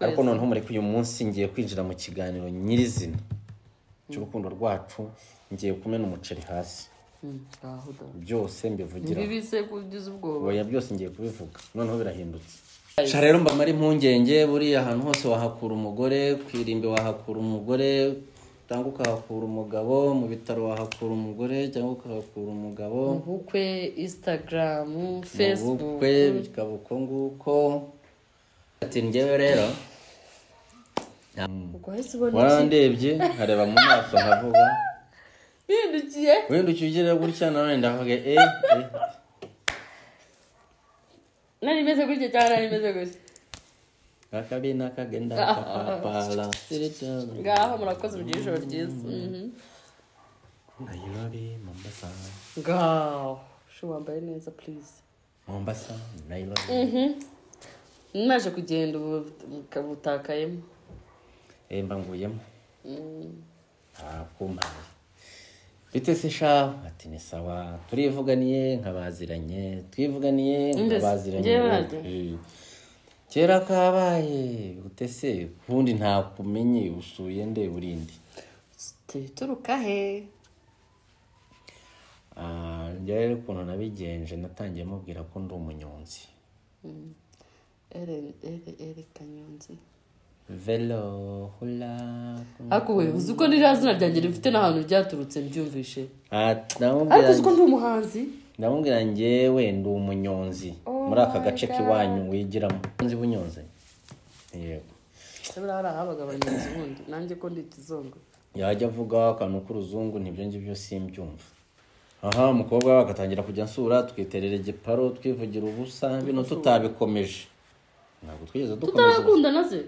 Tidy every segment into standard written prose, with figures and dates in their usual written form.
Ariko noneho mureke uyu munsi ngiye kwinjira mu kiganiro nyirizina cy'urukundo rwacu, ngiye kumena umuceri hasi. Byose mbivugira. Bibise kugize ubwoba. Oya byose ngiye kubivuga. Noneho birahindutse. Sha rero mba mari impungenge, buriya ahantu hose wahakura umugore, kwirimbe wahakura umugore, cyangwa ukahakura umugabo, mu bitaro wahakura umugore cyangwa ukahakura umugabo, mu bukwe, Instagram, Facebook, mu bukwe bikaba uko nguko. Ati njyewe rero warandebye nkareba mu maso nkavuga bihindukiye, wihindukiye ugira gutya nawe ndavuga nari meze gutya cyangwa nari meze gutya. Akabina kagenda kapapala. Ngaho murakoze mugire ijoro ryiza. Nairobi, Mombasa. Ngaho shu wambaye neza please. Mombasa, Nairobi. Naje kugenda ubu butakayemo. Mba nguyemo. Kumpaye. Bite se sha? Ati ni sawa. Turivuganiye nkabaziranye, twivuganiye nkabaziranye. Kera kabaye utese kundi nta kumenye usuye nde burindi. Turuka he? Njye rero ukuntu nabigenje natangiye mubwira ko ndi umunyonzi. Ere kanyonzi. Velo hula. Ako we uzi ko nira zina ryanjye rifite n'ahantu ryaturutse mbyumvishe. Ariko uzi ko ndi umuhanzi? Ndamubwira njyewe ndi umunyonzi. Muri aka gace kiwanyu wigiramo. Nzi bunyonze. Yego. Sebura hari ahabaga abanyonzi bundi nanjye ko ndi ikizungu. Yajya avuga akantu k'uruzungu ntibyo ngibyo simbyumva. Aha umukobwa agatangira kujya nsura twiterera igiparo twivugira ubusa bino tutabikomeje. Ntabwo twigeze dukomeza. Tutarakundana se?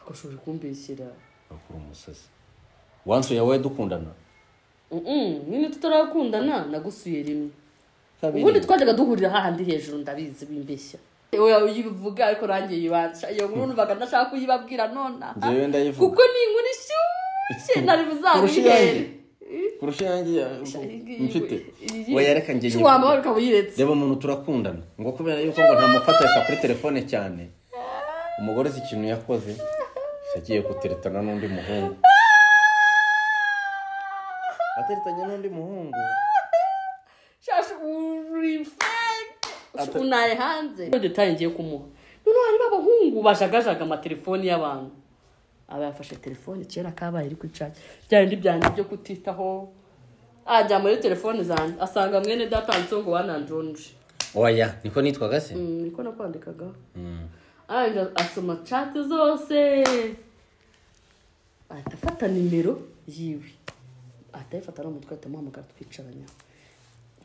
Ako shuri kumbeshyira. Akura umusazi. Wansuye wowe dukundana? Nyine tutarakundana nagusuye rimwe. Ubundi twajyaga duhurira hahandi hejuru ndabizi bimbeshya. Oya uyivuga ariko rangiye yibanza. Iyo nkuru numvaga ndashaka kuyibabwira nona. Njyewe ndayivuga. Kuko ni inkuru ishyushye nari buzabihere. Kurusha yanjye mfite. Oya reka njye. Wamara ukabuyiretse. Reba umuntu turakundana ngo kubera yuko ngo ntamufatisha kuri telefone cyane. Umugore si ikintu yakoze yagiye guteretana n'undi muhungu. Ateretanye n'undi muhungu. Shashu uri fake. Unaye hanze. Detail ngiye kumuha. Noneho hari abahungu bajagajaga amatelefoni y'abantu. Aba yafashe telefone kera kabaye iri kwicaye. Bya bindi byanjye byo kutitaho. Ajya muri telefone zanjye asanga mwene data nsongo wananjonje. Oya niko nitwaga se? Niko nakwandikaga. Arangije asoma chat zose. Atafata nimero yiwe. Atayifata no mutwe atamuhamagara twicaranya.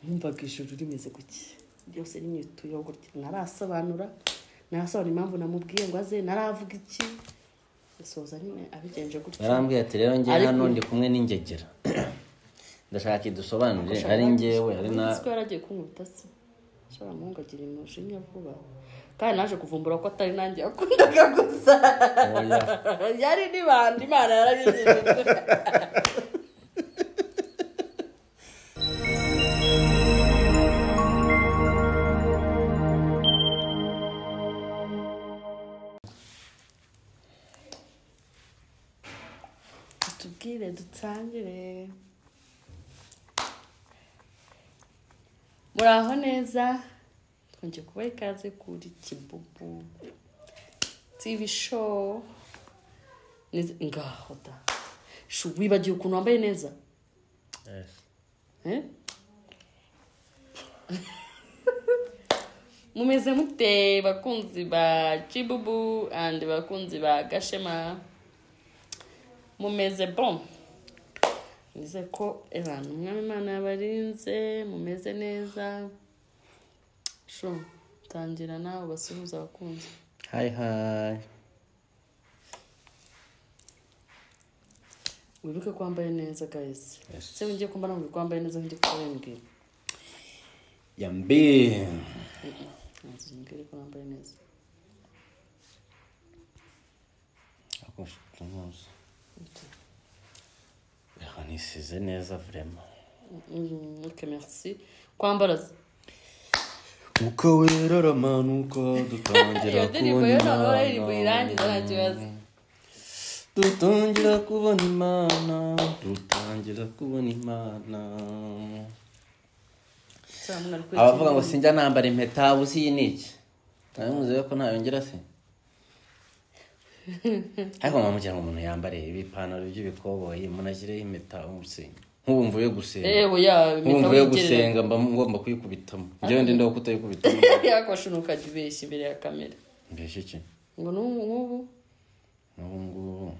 Numvaga ijuru rimeze guki. Byose rinyituyeho gutya. Narasobanura impamvu namubwiye ngo aze naravuga iki. Soza nyine abigenje gutya. Narambwiye ati rero ngiye hano ndi kumwe n'ingegera. Ndashaka idusobanurire ari ngewe ari na siko yaragiye kunkubita se. Shobora muhungu agira umujinya vuba. Kandi naje kuvumbura ko atari nanjye yakundaga gusa. Yari nibandi Imana yarabigenje. Tubwire dutangire. Muraho neza, twongeye kubaha ikaze kuri Kibubu TV show. Ngaho da. Shu wibagiwe ukuntu wambaye neza? Yes. Mumeze mute bakunzi ba Kibubu and bakunzi ba Gashema. Mumeze bon. Nize ko abantu umwami Imana yabarinze mumeze neza. Shu tangira nawe basuhuza abakunzi. Hi hi. Wibuke kwambaye neza guys. Yes. Se ngiye kumbana ngo kwambaye neza ngiye kubambwira. Yambi. Ngiye kwambaye neza. Ako tunoze. Nisize neza vraiment. Ok merci. Kwambara. Mwuka Wera aramanuka dutangira Iyo ndirimbo kubona yo noneho Imana. Irangiza nta kibazo. Dutangira kubona Imana, dutangira kubona Imana. Abavuga ngo sinjya nambara impeta, ubu si iyi ni iki? Nabimuze ko ntayongera se? Ariko mwamugira ngo umuntu yambare ibipantaro by'ibikoboyi, umuntu ashyireho impeta, ubu se nk'ubu mvuye gusenga, Ewe ya nk'ubu mvuye gusenga mba ngomba kuyikubitamo. Njyewe ndi ndaho kutayikubitamo. Yakosha ntukajya ubeshya imbere ya kamera. Mbeshya iki? Ngo n'ubu ngubu. N'ubu ngubu.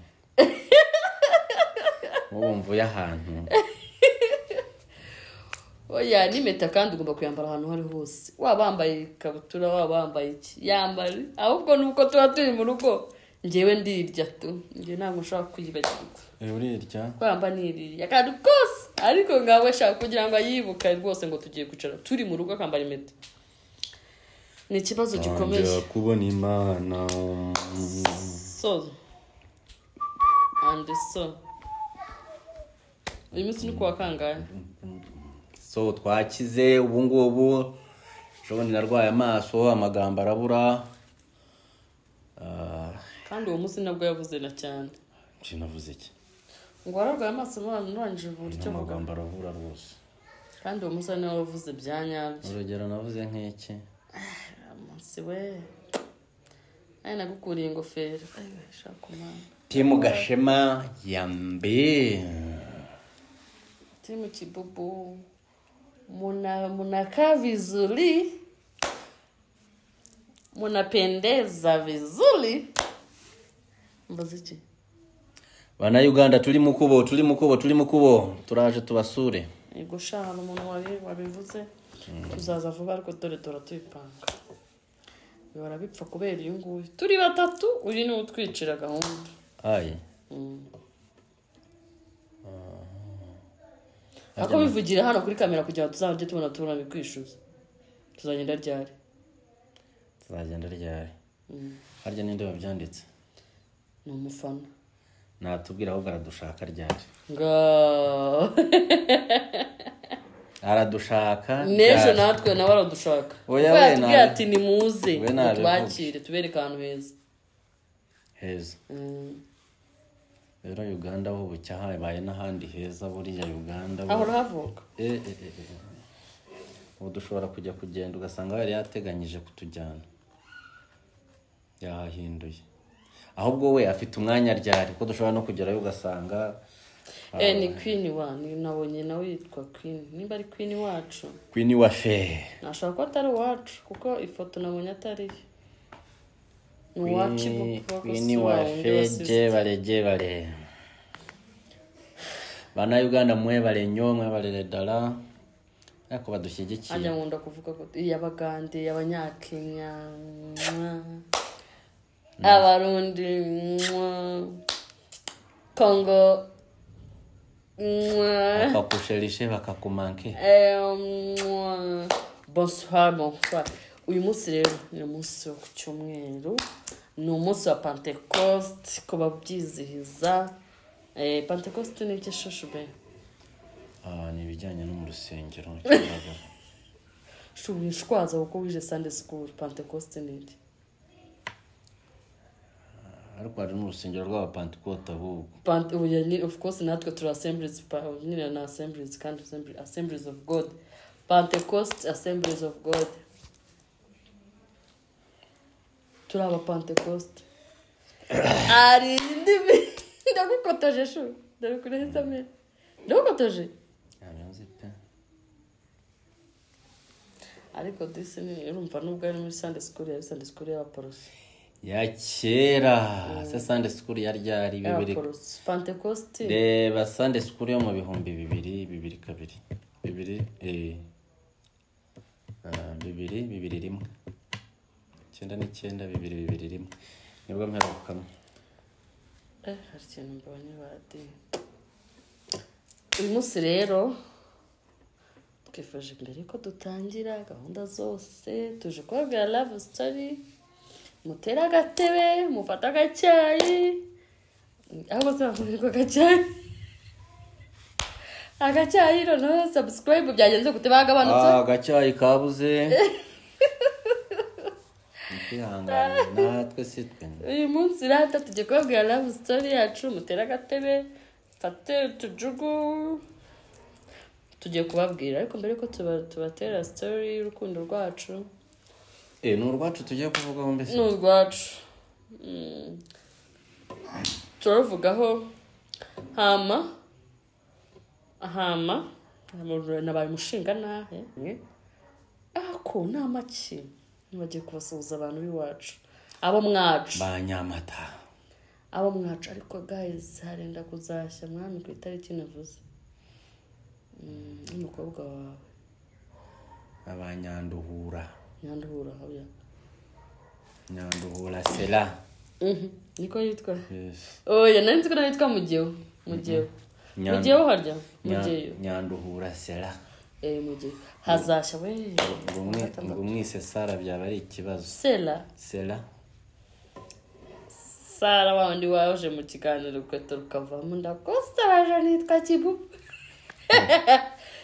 Nk'ubu mvuye ahantu. Oya, n'impeta kandi ugomba kuyambara ahantu aho ari hose. Waba wambaye ikabutura, waba wambaye iki, yambare. Ahubwo nuko tuba turi mu rugo, njyewe ndirya tu. Njye ntabwo nshobora kwibagirwa. Urirya? Ko yamba niririye akantu kose, ariko ngawe shaka kugira ngo ayibuke rwose ngo tugiye kwicara turi mu rugo akambara impeta. Ni ikibazo gikomeye. Tangira kubona Imana. So and so. Uyu munsi ni kuwa kangahe? So twakize ubu ngubu. Ejo narwaye amaso, amagambo arabura. Kandi uwo munsi nabwo yavuze na cyane. Nje navuze iki? Ngo wararwaye amaso mwana urangije ubu icyo avuga. Amagambo arabura rwose. Kandi uwo munsi niwe wavuze bya nyabyo. Urugero navuze nk'iki? Munsi we. Ari nagukuriye ingofero. Ayiwe shaka umwana. Timu Gashema yambe. Timu Kibubu. Munakaa vizuri. Munapendeza vizuri. Mbaze iki? Bana Uganda turi mukubo, turi mukubo, turi mukubo. Turaje tubasure. Yego sha, hari umuntu wabivuze. Tuzaza vuba ariko dore turatuyipanga. Bihora bipfa kubera uyu nguyu. Turi batatu, uyu ni utwicira gahunda. Aye. Ako bivugira hano kuri kamera kugira ngo tuzajye tubona tubikwishyuza. Tuzagenda ryari? Tuzagenda ryari? Harya ninde wabyanditse? Ni umufana. Natubwira ahubwo aradushaka ryari. Nga aradushaka. Nejo natwe nawe aradushaka. Oya we nawe ati nimuze twakire tubereke ahantu heza. Heza. Rero Uganda ho bucya habaye n'ahandi heza buriya Uganda. Aho urahavuka? Ubu dushobora kujya kugenda ugasanga yari yateganyije kutujyana. Yahinduye. Ahubwo we afite umwanya ryari ko dushobora no kugerayo ugasanga ni Queen wa ni nabonye nawe yitwa Queen. Nimba ari Queen wacu. Queen wa fe. Nashaka ko atari wacu kuko ifoto nabonye atari. Ni wacu. Queen wa fe jebale jebale. Bana Uganda mwebale nnyo, mwebale ddala. Ariko badushyigikiye. Ajya nkunda kuvuga ko iy'Abagande, Abanyakenya, Abarundi, Congo, bakakusherishe bakakumanke. Bonsoir, bonsoir. Uyu munsi rero ni umunsi wo ku cyumweru, ni umunsi wa Pentecost ko babyizihiza. Pentecost ni iki shushu be? Ni ibijyanye no mu rusengero. Shu wishwaza kuko wije Sunday school. Pentecost ni iki? Ariko hari n'urusengero rw'Abapantekote ahubwo. Of course natwe turi assemblies, nyine na assemblies kandi assemblies of God. Pentecost Assemblies of God. Turi aba Pentecost. Ari ndimi ndagukotoje shu. Ndagukureza me. Ndagukotoje. Nzi pe. Ariko disi ni urumva nubwo ari muri Sunday school, yari Sunday school y'Abaporoso. Ya kera, se Sunday school yari ryari bibiri. Pentecost. Reba Sunday school yo mu 2000, 2002, 2 2 2 1. 99 2 2 1. Nibwo mperukamo. Hari ikintu mbonye badi. Uyu munsi rero twifuje mbere ko dutangira gahunda zose, tuje kubabwira love story. Mutera agatebe, mufata agacyayi. Aho bose bavuga agacyayi. Agacyayi noneho subscribe byagenze gute bagabanutse? Agacyayi kabuze. Kwihangana natwe si twe. Uyu munsi rata tugiye kubabwira love story yacu, mutere agatebe, fate utujugu, tugiye kubabwira. Ariko mbere ko tubatera story y'urukundo rwacu, ni urwacu tugiye kuvugaho mbese? Ni urwacu. Turavugaho hama nabaye umushinga nahe ako ni amaki bagiye kubasuhuza abantu b'iwacu, abo mwacu banyamata, abo mwacu. Ariko guys, harenda kuzashya mwami ku itariki navuze n'umukobwa wawe abanyanduhura habya Nyanduhura Sela. Niko yitwa. Yes. Oya, nari nzi ko nawe yitwa Mugeho. Mugeho harya Mugeho Nyanduhura Sela. Mugeho hazashya we. Ngo mwise Sara byaba ari ikibazo. Sela Sara wandi waje mu kiganiro kweto rukavamo ndakosaraje nitwa Kibu.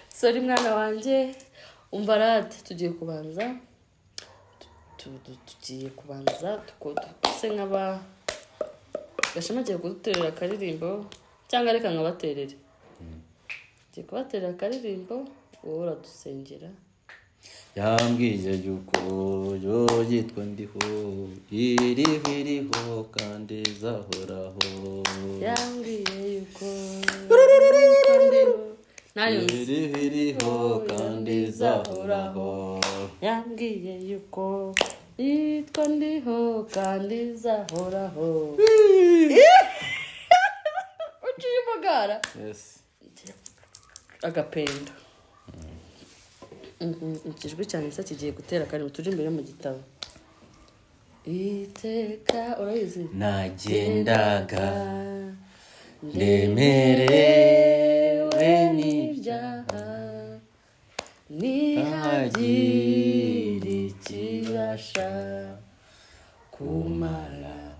Sorry mwana wanjye, umva rate tugiye kubanza tuse nk'aba Gashema agiye kuduterera akaririmbo, cyangwa reka nkabaterere. Ngiye kubaterera akaririmbo, wowe uradusengera. Yambwiye yuko yo yitwa ndiho, iriho iriho kandi izahoraho. Yambwiye yuko ndiho, iriho iriho kandi izahoraho. Yambwiye yuko yitwa ndiho kandi izahoraho. Uciye umugara. Yes. Agapendo. Ikijwi cyane se kigiye gutera kandi turi imbere mu gitabo. Iteka urayizi. Nagendaga ndemerewe n'ibyaha, nihagira ikibasha kumara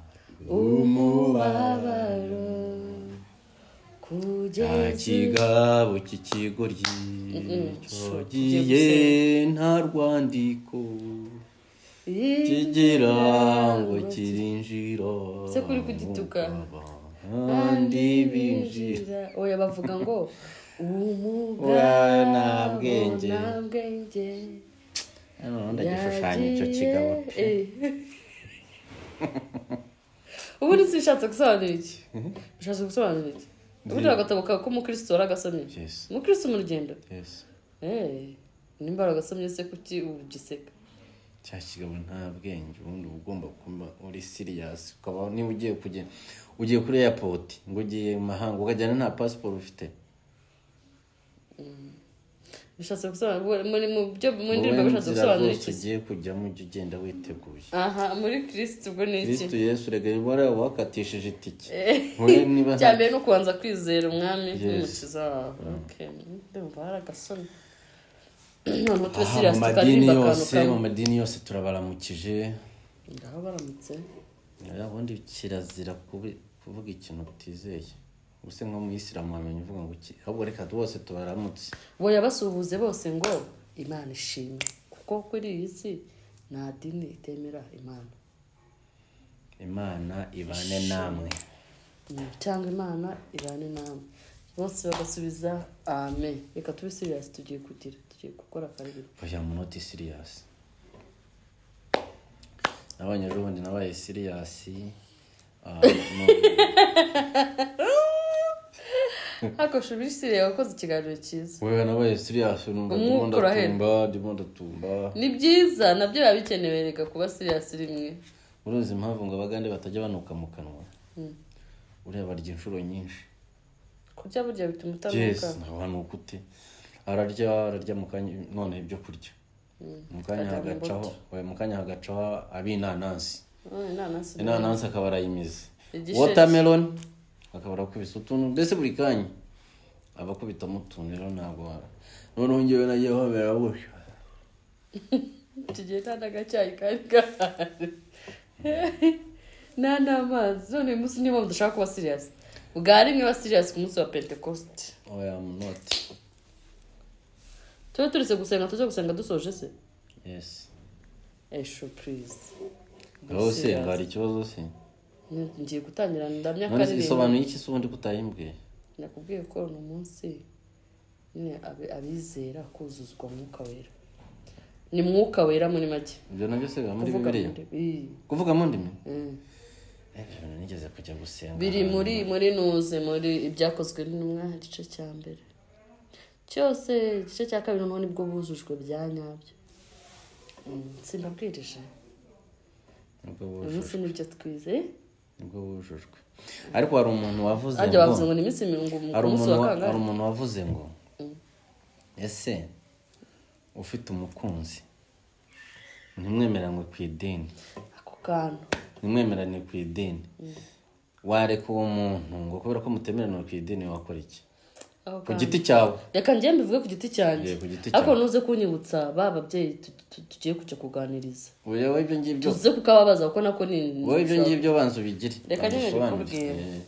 umubabaro kugeza kigabo cy'ikigoryi cyogiye nta rwandiko kigira ngo kirinjira. Se kuri kugituka kandi binjira. Oya, bavuga ngo umugabo nta bwenge. Ndagishushanya icyo kigabo pe. Ubundi sishatse gusobanura iki? Ushatse gusobanura iki? Ubundi agatabo k'umukristo waragasomye? Umukristo mu rugendo? Yes. Nimba waragasomye se kuki ugiseka? Cya kigabo nta bwenge. Ubundi uba ugomba kuba uri serious, ukaba niba ugiye kugenda ugiye kuri airport ngo ugiye mu mahanga ukajyana nta passport ufite. Bishatse gusobanura muri mu byo mu ndirimbo bishatse gusobanura iki? Ugiye kujya mu ugenda witeguye. Aha, muri Kristo ubwo ni iki? Kristo Yesu rega yibora wakatishije itike. Wowe niba cyambere no kubanza kwizera umwami n'umukiza wawe. Okay, ndumva haragasoma. None twe serious tukaririmba akantu kamwe. Mu madini yose turabaramukije. Ngaho baramutse. Ubundi kirazira kuvuga ikintu utizeye. Ubuse nko mu Isilamu wamenye uvuga ngo iki? Ahubwo reka bose tubaramutse. Boya basuhuze bose ngo Imana ishimwe, kuko kuri iyi si nta dini itemera Imana. Imana ibane namwe. Cyangwa Imana ibane namwe. Bose bagasubiza amen. Reka tube serious, tugiye kugira, tugiye gukora akaririmbo. Oya, I'm not serious. Nabonye ejo bundi nabaye serious. Hako shubiri serious wakoze ikiganiro cyiza. Wewe nabaye serious numva ndimo ndatumba. Ni byiza nabyo biba bikenewe reka kuba serious rimwe. Uruzi impamvu ngo abagande batajya banuka mu kanwa? Uriya barya inshuro nyinshi. Kurya burya bituma utanuka. Yes, ntawanuka ute. Ararya mu kanya none ibyo kurya. Mu kanya hagacaho abinanasi. Inanasi akaba arayimize. Watermelon akaba arakubise utuntu mbese buri kanya abakubitamo utuntu. Rero ntabwo noneho ngewe nagiye homera gutyo. Tugiye nta n'agacyayi kari gahari nta n'amazi. None uyu munsi niyo mpamvu dushaka kuba serious. Bwa rimwe ba serious ku munsi wa Pentecost. Oya, I'm not. Tube turetse gusenga, tuze gusenga dusoje se? Yes. Esho please. Wowe se ngo hari ikibazo se? Ngiye gutangira ndamya None se karirimbo. isobanuye iki se ubundi kutayimbwiye? Nakubwiye ko ni umunsi nyine abizera kuzuzwa Mwuka Wera. Ni Mwuka Wera muri make. Ibyo nabyo se biba muri Kuvuga Bibiliya? mu ndimi. Kuvuga mu ndimi? Mm. Ibyo bintu nigeze kujya gusenga. Biri muri nuze muri ibyakozwe n'intumwa igice cya mbere cyose, igice cya kabiri noneho nibwo buzujwe bya nyabyo. Simbabwirije Nibwo uyu munsi bujujwe. nibyo twize. Nibwo bujujwe. Ariko hari umuntu wavuze Ajya ngo bavuze ngo ni iminsi mirongo ku hari munsi umuntu wa hari kangahe? umuntu wavuze ngo ese ufite umukunzi ntimwemeranywe ku idini, Ako kantu ntimwemeranywe ku idini, wareka uwo muntu ngo kubera ko mutemeranwe ku idini wakora iki? Ako Ku kantu. giti cyawe. Reka njye mbivuge ku giti cyanjye. Ye, ku giti Ariko cyawe. nuze kunyibutsa ba babyeyi tugiye kujya kuganiriza, Oya, wowe ibyo ngibyo, tuze kukababaza kuko nako ni wowe ibyo ngibyo banza ubigire. Reka Banza nyine usobanure. mbikubwire.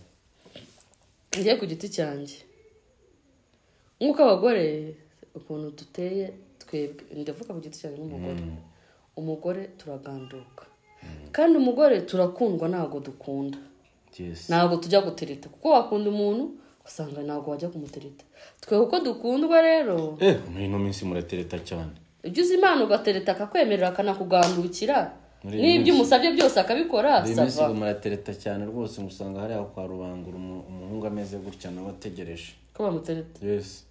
Ngiye ku giti cyanjye, nk'uko abagore ukuntu duteye twebwe, ndavuga ku giti cyanjye nk'umugore. Umugore turaganduka, kandi umugore turakundwa, ntabwo dukunda. Yes. Ntabwo tujya gutereta, kuko wakunda umuntu ugasanga ntabwo wajya kumutereta. Twe kuko dukundwa rero, Muri ino minsi muratereta cyane. Ujya uzi Imana ugatereta akakwemerera akanakugandukira, Muri iyi n'ibyo minsi- umusabye byose akabikora. Muri iyi minsi Ça va. ngo muratereta cyane rwose, ngo usanga hariya kwa Rubangura umuhungu ameze gutya nawe ategereje. Ko bamutereta? Yes.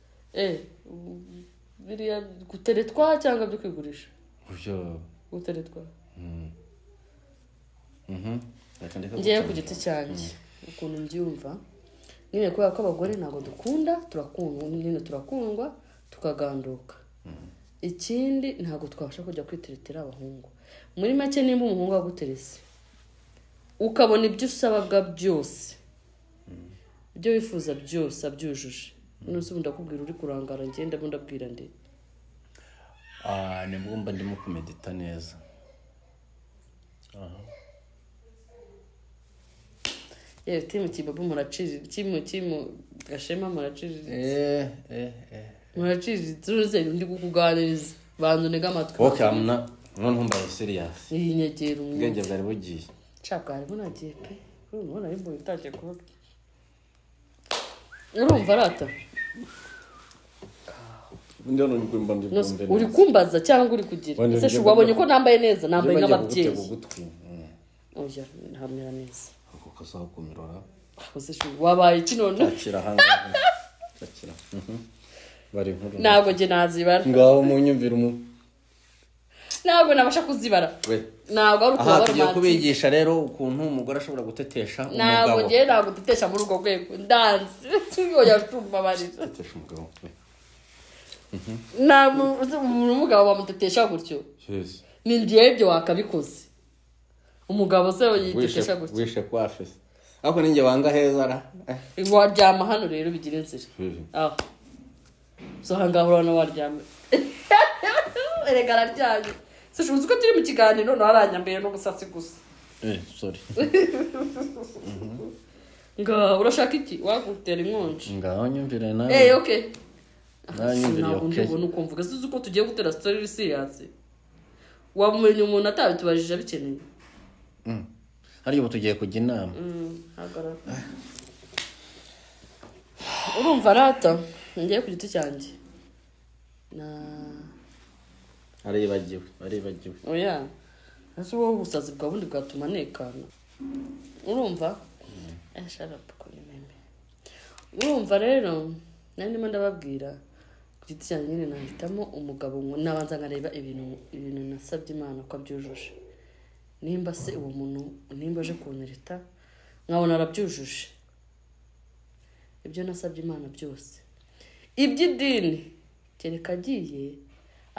Biriya guteretwa cyangwa byo kwigurisha? Buryo. Guteretwa. Reka ndeke Ngewe ku gucana. giti cyanjye ukuntu mbyumva nyine, kubera ko abagore ntabwo dukunda, turakundwa nyine, turakundwa tukaganduka. Ikindi, ntabwo twabasha kujya kwiteretera abahungu. Muri make, nimba umuhungu aguterese ukabona ibyo usabwa byose, ibyo wifuza byose abyujuje, none se ubu ndakubwira uri kurangara, ngenda ndabwira nde? Ah, nibwo mba ndimo kumedita neza. Aha. Yewe, team Kibabu muraciriritse, team Gashema muraciriritse. Eh eh eh. Muraciriritse, uruze ndi kukuganiriza, banza unege amatwi. Okay, I'm not, noneho mbaye serious. Iyi nyegera umwuka. Ubwenge bwari bugiye. Nshaka bwari bunagiye pe, urumva nari mbonye utangiye kuvuga, urumva arata. Ubundi hano mba ndi No, bwumve uri neza. kumbaza cyangwa uri kugira Wenda ese ngiye shu wabonye ko nambaye neza, nambaye Ngiye nk'ababyeyi. gutega ugutwi. Oya, ntamera neza. Ako kasaha kumirora. Ese shu wabaye iki none? Akira ahangaha. Akira. Bari inkuru. Ntabwo njye nazibara. Ngaho munyumvira umu. Ntabwo nabasha kuzibara. We. Ntabwo ari Aha ukuba tugiye romantic. kubigisha rero ukuntu umugore ashobora gutetesha Ntabwo umugabo. njye ntabwo dutetesha muri urwo rwego, ndanze, oya, tumbabarira. Gutetesha umugabo. We. Ntabwo umuntu umugabo bamutetesha gutyo. Yes. Ni njyewe ibyo wakabikoze, umugabo se yitetesha gutyo? Wishe kwa fese. Ariko ninjye wanga heza ra. Waryama hano rero bigira inzira. Aho so aha ngaha urabona waryama, erega araryamye se? Uzi ko turi mu kiganiro noneho aranyambaye n'ubusasi gusa. Sorry. Ngo urashaka iki, wagutera inkonji? Ngaho nyumvire nawe. Okay. Nawe nyumvire. Ntabwo Okay. ndibona uko mvuga. Uzi ko tugiye gutera story serious, wamenya umuntu atabitubajije abikeneye. Hariya ubu tugiye kujya inama. Hagarara. Urumva rata, ngiye ku giti cyanjye na Aribagiwe, aribagiwe. Oya, ese wowe ubusazi bwa bundi bwatuma nekana? Urumva, shut up, ko ni meme. Urumva rero, nari ndimo ndababwira ku giti cyanjye nyine, nahitamo umugabo nabanza nkareba ibintu nasabye Imana ko abyujuje. Nimba se uwo muntu, nimba aje kuntereta nkabona arabyujuje ibyo nasabye Imana byose, iby'idini kereka agiye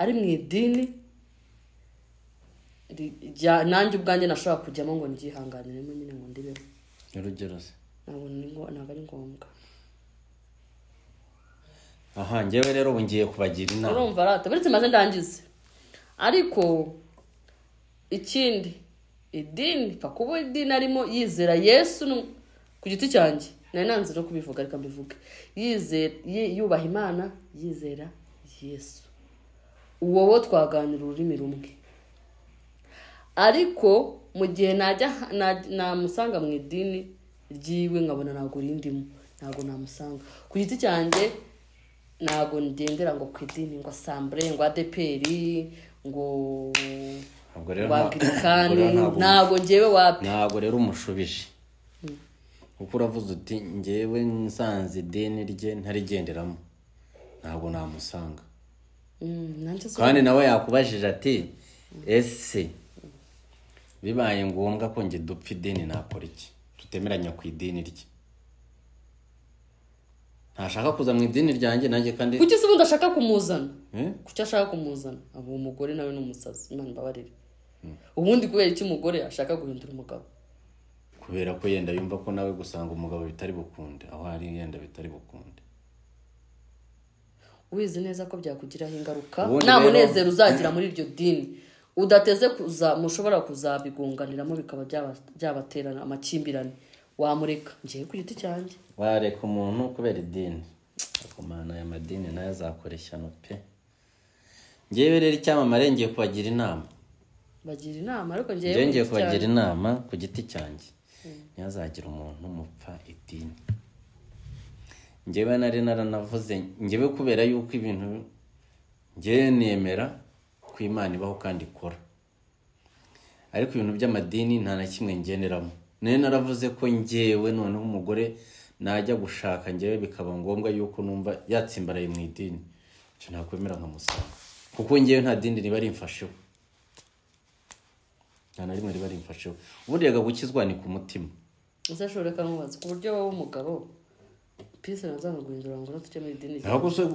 ari mu idini nanjye ubwanjye nashobora kujyamo ngo ndyihanganiremo nyine ngo ndibemo. Urugero se? Ntabwo ari ngombwa. Aha njyewe rero ubu ngiye kubagira inama. Urumva rata, buretse maze ndangize. Ariko ikindi, idini pfa kuba idini arimo yizera Yesu ku giti cyanjye nari nanze no kubivuga, reka mbivuge, yizera yubaha Imana, yizera Yesu, uwo wo twaganira ururimi rumwe. Ariko mu gihe najya namusanga mu idini ryiwe nkabona ntabwo rindimo, ntabwo namusanga. Ku giti cyanjye ntabwo ngendera ngo ku idini ngo asambure ngo ADPR ngo Anglikani, ntabwo ngewe wapi. Ntabwo rero umushubije. Kuko uravuze uti ngewe nsanze idini rye ntarigenderamo, ntabwo namusanga. Kandi nawe yakubajije ati ese bibaye ngombwa ko nge dupfa idini nakora iki? Tutemeranya ku idini rye. Ntashaka kuza mu idini ryanjye nanjye kandi kuki se ubundi ashaka kumuzana? Kuki ashaka kumuzana? Abo umugore nawe n'umusazi, Imana imbabarire. Ubundi kubera iki umugore ashaka guhindura umugabo? Kubera ko yenda yumva ko nawe gusanga umugabo bitari bukunde, aho ari yenda bitari bukunde. Ubizi neza ko byakugiraho ingaruka, nta munezero uzagira muri iryo dini. Udateze kuza mushobora kuzabigunganiramo bikaba byabaterana amakimbirane. Wamureka ngiye ku giti cyanjye. Wareka umuntu kubera idini. Akomana ya madini nayo azakora ishyano pe. Ngewe rero icyamamare ngiye kubagira inama. Bagira inama ariko ngiye ngiye kubagira inama ku giti cyanjye. Ntihazagira umuntu mupfa idini. Ngewe nari naranavuze ngewe kubera yuko ibintu ngewe nemera ko Imana ibaho kandi ikora. Ariko ibintu by'amadini nta na kimwe ngeneramo. Nari naravuze ko ngewe noneho umugore najya gushaka ngewe bikaba ngombwa yuko numva yatsimbaraye mu idini, icyo nakwemera nkamusanga. Kuko ngewe nta dini riba rimfasheho. Nta na rimwe riba rimfasheho. Ubundi yaga gukizwa ni ku mutima. Ese ashobora kankubaza ku buryo wowe umugabo Peace naza guhindura ngo tujye muri idini. Ntabwo se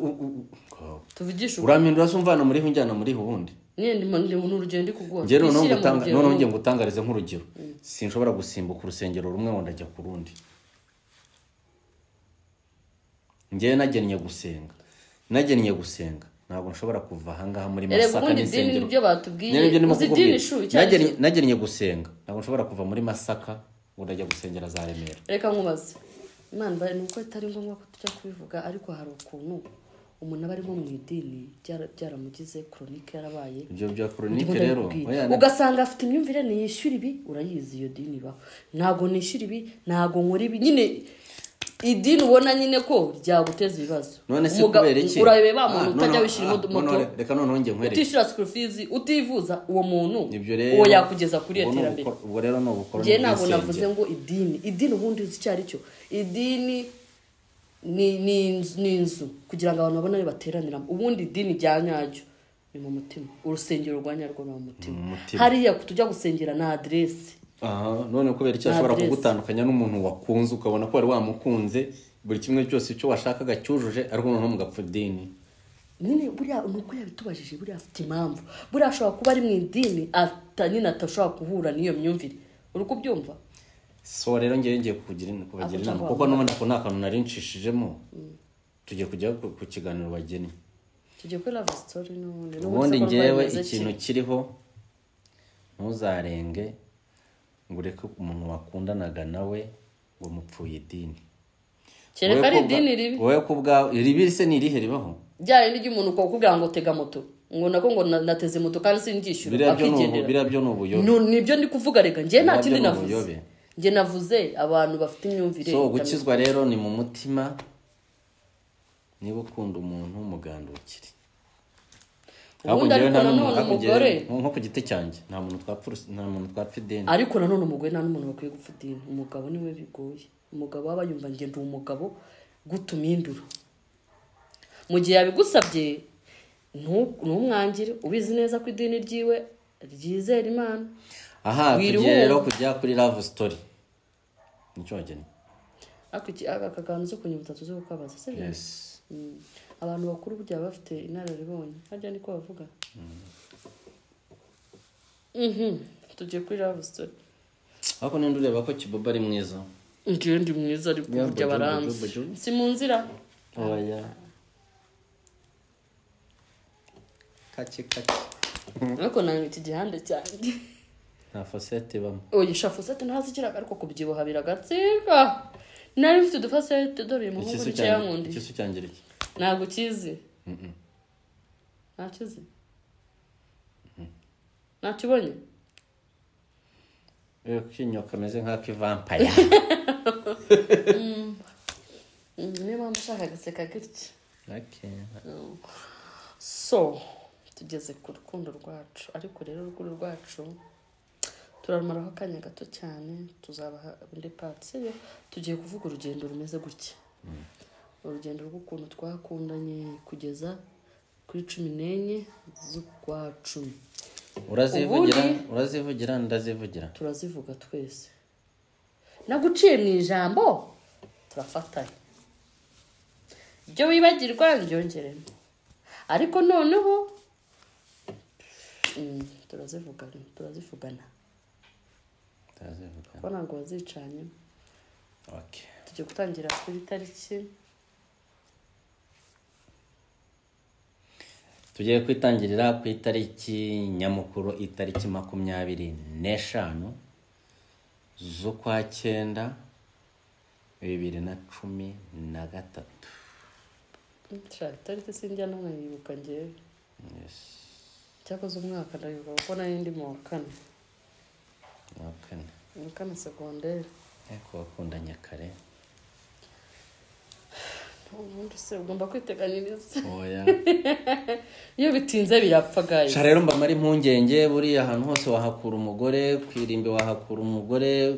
tuvugisha urampindura se umvana muri njyana muri ubundi. Ni urugendo kuguha. Nge noneho ngiye ngutangarize nk'urugero. Sinshobora gusimbuka urusengero rumwe ngo ndajya ku rundi. Ngewe nagennye gusenga. Nagennye gusenga. Ntabwo nshobora kuva aha ngaha muri Masaka n'insengero. Ibyo batubwiye. Uzi idini shu icyo. Nagennye gusenga. Ntabwo nshobora kuva muri Masaka ngo ndajya gusengera za Remera. Reka nkubaze. Imana bari nuko itari ngombwa ko tujya kubivuga, ariko hari ukuntu umuntu aba arimo mu idini byaramugize chronique yarabaye. Ibyo bya chronique rero ugasanga afite imyumvire niyishyura ibi, urayizi iyo dini ba ntago nishyura ibi, ntago nkora ibi, nyine idini ubona nyine ko ryaguteza ibibazo. None se kubera iki urabeba muntu utajya wishyura moto, reka noneho ngiye nkwereke, utishyura school fees, utivuza, uwo muntu uwo yakugeza kuri iterambere. Ubwo rero no bukoroni. Ngiye ntabwo navuze ngo idini ubundi uzi icyo ari cyo. Idini ni inzu kugira ngo abantu babone bateranira. Ubundi idini rya nyaryo ni mu mutima, urusengero rwa nyarwo ni mu mutima. Hariya tujya gusengera na adresse. Aha, none kubera icyo ashobora kugutandukanya n'umuntu wakunze ukabona ko wari wamukunze buri kimwe cyose icyo washakaga cyujuje, ariko noneho mugapfa idini. Nyine buriya nuko yabitubajije, buriya afite impamvu. Buriya ashobora kuba ari mu idini nyine atashobora guhura n'iyo myumvire. Uri kubyumva? So rero ngiye kugira kubagira inama kuko n'ubundi ako nta kantu nari ncishijemo. Tugiye kujya ku kiganiro bageni. Tugiye kuri love story n'ubundi. Ubundi ngewe ikintu kiriho, ntuzarenge ngo ureke umuntu wakundanaga nawe ngo mupfuye idini. Kereka ari idini ribi. Wowe ku bwawe ribi se ni irihe ribaho? Rya rindi ry'umuntu ukakubwira ngo tega moto, ngo nako ngo nateze moto kandi singishyura akigendera. Biriya byo ni ubuyobe. Nibyo ndi kuvuga reka ngiye nta kindi navuze. Ngiye navuze abantu bafite imyumvire. So gukizwa rero ni mu mutima, niba ukunda umuntu mugandukire. Ubundi ariko nanone umugore nko ku giti cyanjye nta muntu twapfa, nta muntu twapfa idini. Ariko nanone umugore nta n'umuntu bakwiye gupfa idini. Umugabo niwe bigoye. Umugabo aba yumva nge ndi umugabo gutumindura. Mu gihe yabigusabye ntumwangire, ubizi neza ko idini ryiwe ryizera Imana. Aha tugiye rero kujya kuri love story. Nicyo wageni. Aka kantu zo kunyibutsa tuze kukabaza se. Yes. Abantu bakuru burya bafite inararibonye. Harya niko bavuga. Tugiye kuri love story. Ariko ninde ureba ko Kiboba ari mwiza? Ngiye ndi mwiza ariko burya baranzi. Si mu nzira. Oya. Kake kake. Ariko nanga iki gihande cyanjye. Nta fosete bamwe. Oya sha fosete ntazikiraga ariko kubyibuha biragatsika. Nari mfite udufosete dore uyu muhungu nicyo yankundi. Ikisu cyangira iki? Ntabwo ukizi. Ntakizi. Ntakibonye? Kinyo kameze nk'akivampire. Niyo mpamvu ushaka guseka gutya. Okay. So tugeze ku rukundo rwacu, ariko rero urukundo rwacu turarumaraho akanya gato cyane, tuzabaha indi part. Sibyo, tugiye kuvuga urugendo rumeze gutya, urugendo rw'ukuntu twakundanye kugeza kuri 14 z'ukwa 10. Urazivugira, urazivugira, ndazivugira. Turazivuga twese, naguciye mu ijambo, turafatanya, ibyo wibagirwa nbyongeremo, ariko noneho turazivugana, turazivugana, Turazivuga. Kuko ntabwo wazicanyemo. Okay. Tugiye gutangira kuri tariki Tugiye kwitangirira ku itariki nyamukuru, itariki 25 z'ukwa 9 2013. Sha, itariki sinjya nanayibuka njyewe. Yes. Cyakoze umwaka ndayibuka kuko nari ndi mu wa kane. Mu wa kane. Mu wa kane segonderi. Ariko wakundanye kare. Ubundi se ugomba kwiteganyiriza. Oya. Iyo bitinze birapfa guys. Sha rero mbamara impungenge, buriya ahantu hose wahakura umugore, ku irimbi wahakura umugore,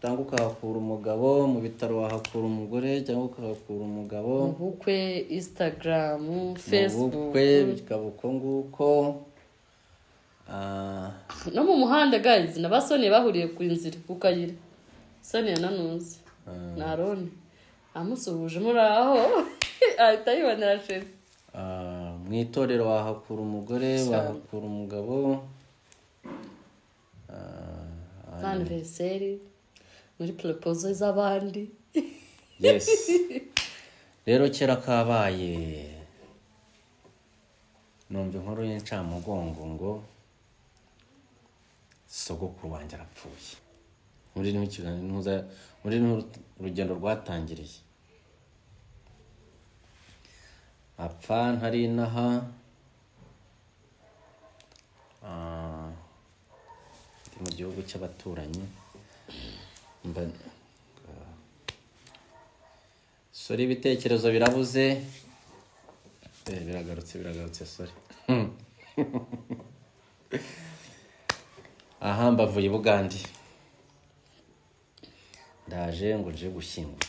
cyangwa ukahakura umugabo, mu bitaro wahakura umugore cyangwa ukahakura umugabo. Mu bukwe, Instagram, Mu Facebook. bukwe bikaba uko nguko. No mu muhanda guys, na ba Sonia bahuriye ku nzira ku kayira. Sonia na Nuzi na Aroni amusuhuje muri aho ahita yibonera chef. Mu itorero wahakura umugore, wahakura umugabo. Anniversaire, muri proposal z'abandi. Yes. Rero kera kabaye numva inkuru y'incamugongo ngo sogokuru wanjye arapfuye. Muri niho ikiganiro, muri niho urugendo rwatangiriye. Apfa ntari inaha, ndi mu gihugu cy'abaturanyi. Sorry, ibitekerezo birabuze. Biragarutse, biragarutse, sorry. Aha mbavuye i Bugande, ndaje ngo nje gushyingura.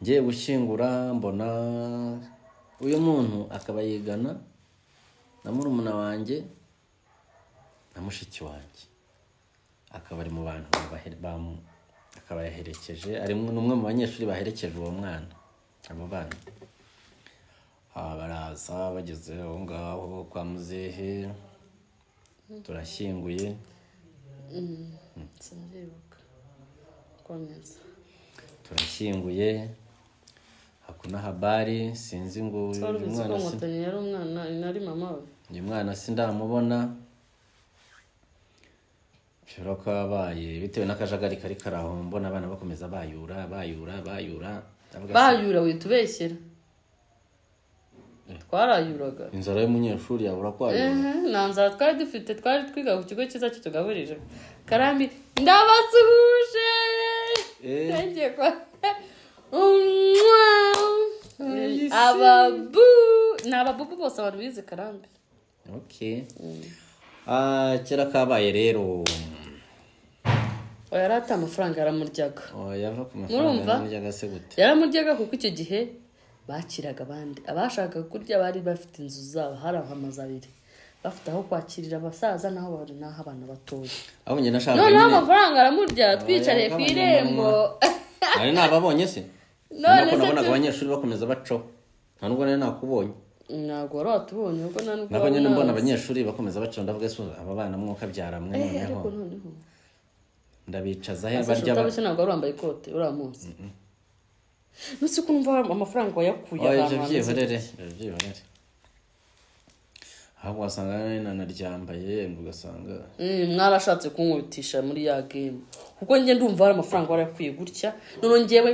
Ngiye gushyingura mbona uyu muntu akaba yigana na murumuna wanjye na mushiki wanjye, akaba ari mu bantu akaba yaherekeje, ari n'umwe mu banyeshuri baherekeje uwo mwana, abo bana. Baraza bageze aho ngaho kwa muzehe, turashyinguye. Sinabyibuka. Komeza. Turashyinguye, hakuna habari, sinzi ngo uyu mwana si yari umwana, nari mama we. Uyu mwana sindamubona. Bishobora kuba kabaye bitewe n'akajagari kari karaho, mbona abana bakomeza bayura bayura bayura. Bayura witubeshyera. Twarayuraga. Inzara y'umunyeshuri yabura kwayura. Nta nzara twari dufite, twari twiga ku kigo cyiza kitugaburije. Karambi ndabasuhuje. Thank you. Ababu, ni ababubu bose abantu bize Karambi. Okay. Kera kabaye rero. Oya, yarata amafaranga yaramuryaga. Oya, yava ku mafaranga yaramuryaga se gute? Yaramuryaga kuko icyo gihe bakiraga abandi, abashaka kurya bari bafite inzu zabo, hari amazu abiri, bafite aho kwakirira abasaza naho bari naho abana batoya. Aho njye nashaka nyine. Noneho amafaranga aramurya, twicariye ku irembo. Nari nababonye se? None se nabonaga abanyeshuri bakomeza bacaho. Nta nubwo nari nakubonye. Ntabwo wari watubonye kuko nta nubwo. Nabonye mbona abanyeshuri bakomeza bacaho, ndavuga se aba bana mwuka byara mwe noneho. Ndabicaza he barya. Utabeshye ntabwo wari wambaye ikote uriya munsi. Nuse ko numva amafaranga wayakuye ahantu. Oya, byihorere. Ahubwo wasanga nanaryambaye ugasanga mwarashatse kunkubitisha muri ya game, kuko njye ndumva hari amafaranga warayakuye gutya, none njyewe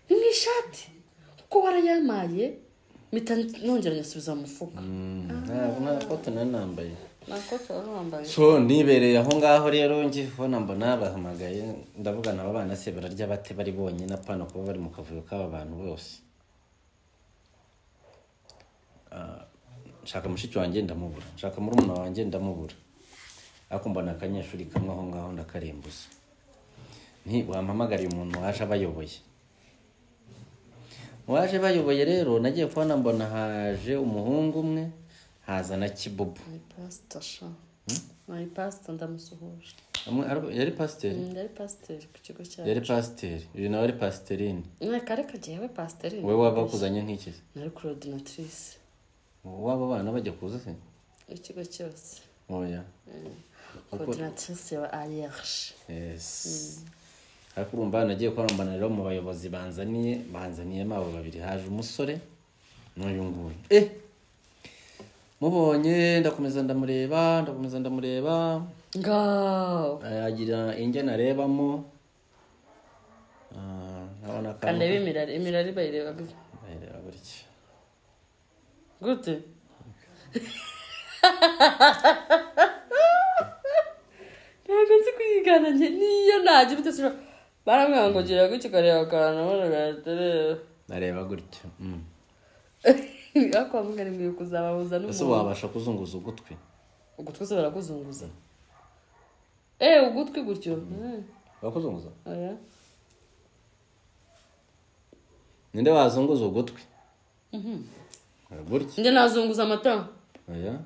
ni mu ishati kuko warayamaye mpita nongera nyasubiza mu mufuka. Ntabwo nta kote nari nambaye. So nibereye aho ngaho rero ngiye kubona mbona bahamagaye, ndavuga nabo bana se bararya bate bari bonyine, apana kuba bari mu kavuyo k'aba bantu bose. Nshaka mushiki wanjye ndamubura, nshaka murumuna wanjye ndamubura, ariko mbona akanyeshuri kamwe aho ngaho ndakarembuza. Nti wampamagariye umuntu waje abayoboye. Waje bayoboye rero nagiye kubona mbona haje umuhungu umwe, haza na Kibubu. Ni pastor sha. Ni pastor ndamusuhuje. Yari pasteur? Yari pasteur ku kigo cyacu. Yari pasteur. Uyu nawe ari pastorine. Reka reka jewe pastorine. Wewe wabakuzanye nk'iki? Nari coordinatrice. Waba bana bajya kuza se? Ikigo cyose. Oya. Coordinatrice ya ARH. Yes. Ariko urumva nagiye kwarambana rero mu bayobozi banzaniye mabo babiri, haje umusore n'uyu nguyu. Mubonye ndakomeza ndamureba ngaho agira inge narebamo, nkabona kandebe imirari bayireba gutya gute. Ntabwo nzi kuyigana njye, niyo nagira ute baramwanga ngo gira gutya ukareba akantu nareba gutya. Ariko bamwe nkwiye kuzabahuza n'umuntu. Ese wabasha kuzunguza ugutwi? Ugutwi se barakuzunguza? Ugutwi gutyo. Barakuzunguza? Oya. Ninde wazunguza ugutwi? Gutya. Nde nazunguza amata? Oya.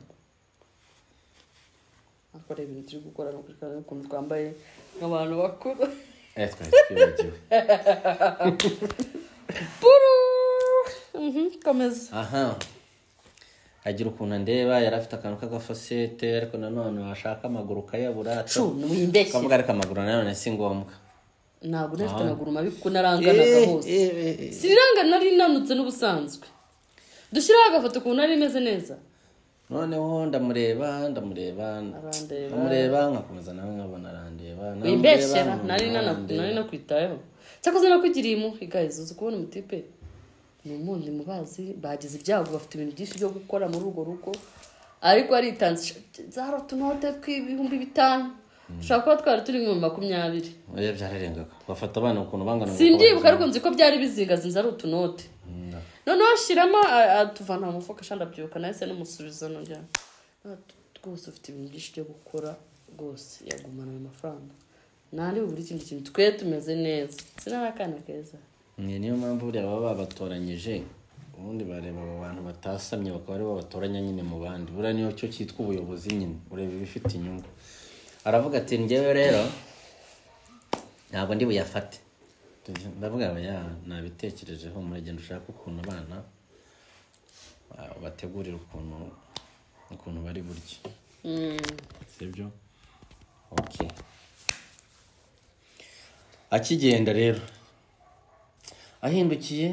Akora ibintu turi gukora no kuri ukuntu twambaye nk'abantu bakuru. Twari twibagiwe. Puru. Komeza. Aha. Agira ukuntu ndeba, yari afite akantu k'agafosete, ariko nanone washaka amaguru kayabura. Kavuga ariko amaguru nanone si ngombwa. Ntabwo nafite amaguru mabi kuko naranganaga hose. Siriranga nari nanutse n'ubusanzwe. Dushyiraho agafoto ukuntu nari meze neza. Noneho ndamureba nkakomeza nawe nkabona arandeba. Wimbeshyera nari nakwitayeho. Cyakoze nakugiriye impuhwe guys, uzi kubona umutipe ni umundi mubazi bagize ibyago bafite ibintu byinshi byo gukora muri urwo rugo, ariko aritanze zaro tunote tw'ibihumbi 5 ushobora kuba twari turi mu 20. Oya byararengaga bafata abana ukuntu bangana. Simbyibuka ariko nzi ko byari bizingazinze ari utunote. Noneho ashiramo atuvana mu mufuka ndabyuka nahise n'umusubizo nongera rwose ufite ibintu byinshi byo gukora rwose yagumana ayo mafaranga nandi buri kindi kintu twe tumeze neza sinarakana keza. Niyo mpamvu buriya baba babatoranyije, ubundi bareba abo bantu batasamye bakaba aribo batoranya nyine mu bandi. Buriya niyo cyo cyitwa ubuyobozi nyine, ureba ibifite inyungu. Aravuga ati njyewe rero ntabwo ndi buyafate. Ndavuga ya nabitekerejeho, muragenda ushaka ukuntu abana bategurira ukuntu bari burye. Sibyo? Okay. Akigenda rero ahindukiye,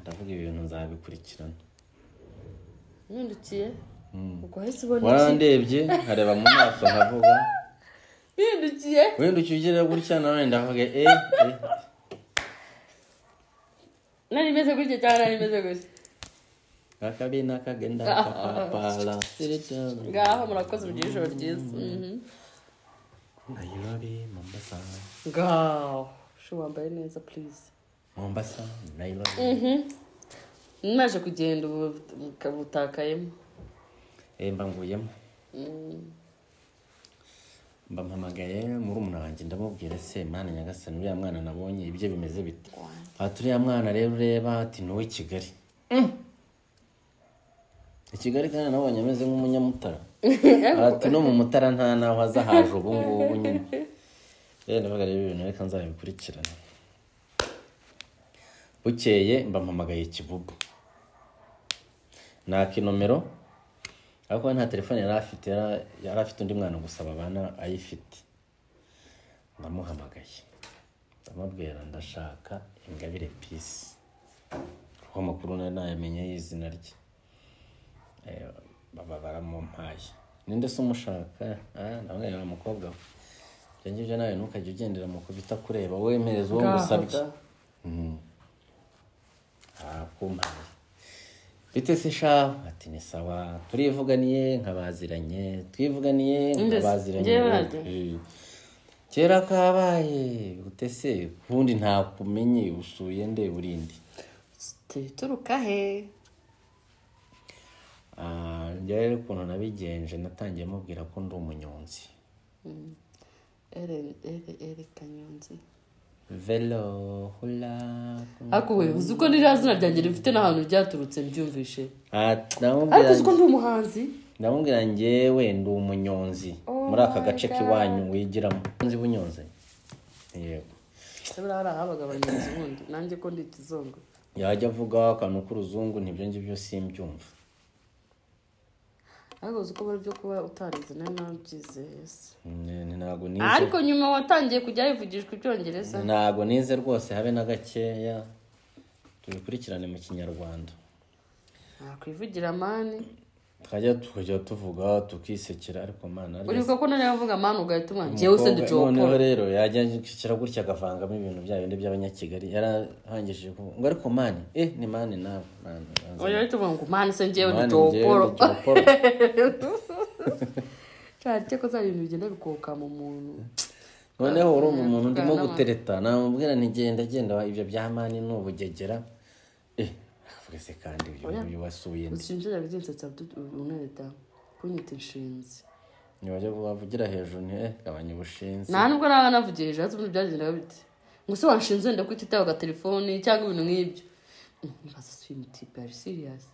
ndavuga ibintu nzabikurikirana. Mpindukiye? Ubwo hahise ubona iki? Warandebye nkareba mu maso nkavuga. Mpindukiye? Windukiye ugira gutya nawe ndavuga Nari meze gutya cyangwa nari meze gutya? Akabina kagenda kapapala. Ngaho murakoze mugire ijoro ryiza. Nairobi, Mombasa. Ngaho, shu wambaye neza please. Mombasa, Nairobi. Naje kugenda ubu butakayemo. Mba nguyemo. Mba mpamagaye murumuna wanjye ndamubwira se Mana Nyagasani uriya mwana nabonye ibyo bimeze bite. Ati uriya mwana rero ureba ati ni uw'i Kigali. I Kigali kandi nabonye ameze nk'umunyamutara. Ati no mu Mutara nta naho aza haje ubu ngubu nyine. Rero ndavuga rero ibintu reka nzabikurikirana. Bukeye mba mpamagaye Kibubu. Naka inomero, ariko nta telefone yari afite, yari afite undi mwana gusa babana ayifite. Ndamuhamagaye ndamubwira ndashaka Ingabire Peace, kuko amakuru nari nayamenye y'izina rye. Baba baramumpaye. Ninde se umushaka? Ndamubwira wa mukobwa we, ibyo ngibyo nawe ntukajye ugendera mu kubita kureba, wemereza uwo ngusabye. Kumpaye. Bite se sha? Ati ni sawa. Turivuganiye nkabaziranye, twivuganiye nkabaziranye. Kera kabaye gute se kundi nta kumenye usuye nde urindi. Turuka he? Njye ukuntu nabigenje natangiye mubwira ko ndi umunyonzi. Ere kanyonzi. Velo hula. Ako we uzi ko nira zina ryanjye rifite n'ahantu ryaturutse mbyumvishe. Ariko uzi ko ndi umuhanzi? Ndamubwira njyewe ndi umunyonzi muri aka gace kiwanyu wigiramo. Nzi bunyonze. Yego. Sebura hari ahabaga abanyonzi bundi nanjye ko ndi ikizungu. Yajya avuga akantu k'uruzungu ntibyo ngibyo simbyumva. Ariko uzi ko bari byo kuba utarize nayo nabyize. Ntago nize. Ariko nyuma watangiye kujya wivugishwa ibyongereza. Ntago nize rwose habe na gakeya. Tubikurikirane mu Kinyarwanda. Nakwivugira mani. Tukajya tuvuga tukisekera ariko mana. Uribuka ko nari avuga mani ugahita umwana njyewe se ndi Jopo. Noneho rero yajya kicira gutya agavangamo ibintu bya bindi by'abanyakigali yarahangishije ngo ariko mani ni mani nawe. Oya ariko tuvuga ngo mani se njyewe ndi Jopo. Cyane ko zari ibintu bigenda bikoka mu muntu. Noneho urumva umuntu ndimo gutereta namubwira nti genda genda ibyo bya mani n'ubugegera. Akavuga se kandi ibyo wasuye ndi. Usinjira bigensetsa unareta kunyita inshinzi. Niwajya kubavugira hejuru nti gabanya ubushinzi. Nta nubwo naba navugiye hejuru ati byagendaga bite. Ngo se wanshinze ndakwita itabaga telefoni cyangwa ibintu nk'ibyo. Nibaza si mutipe ari serious.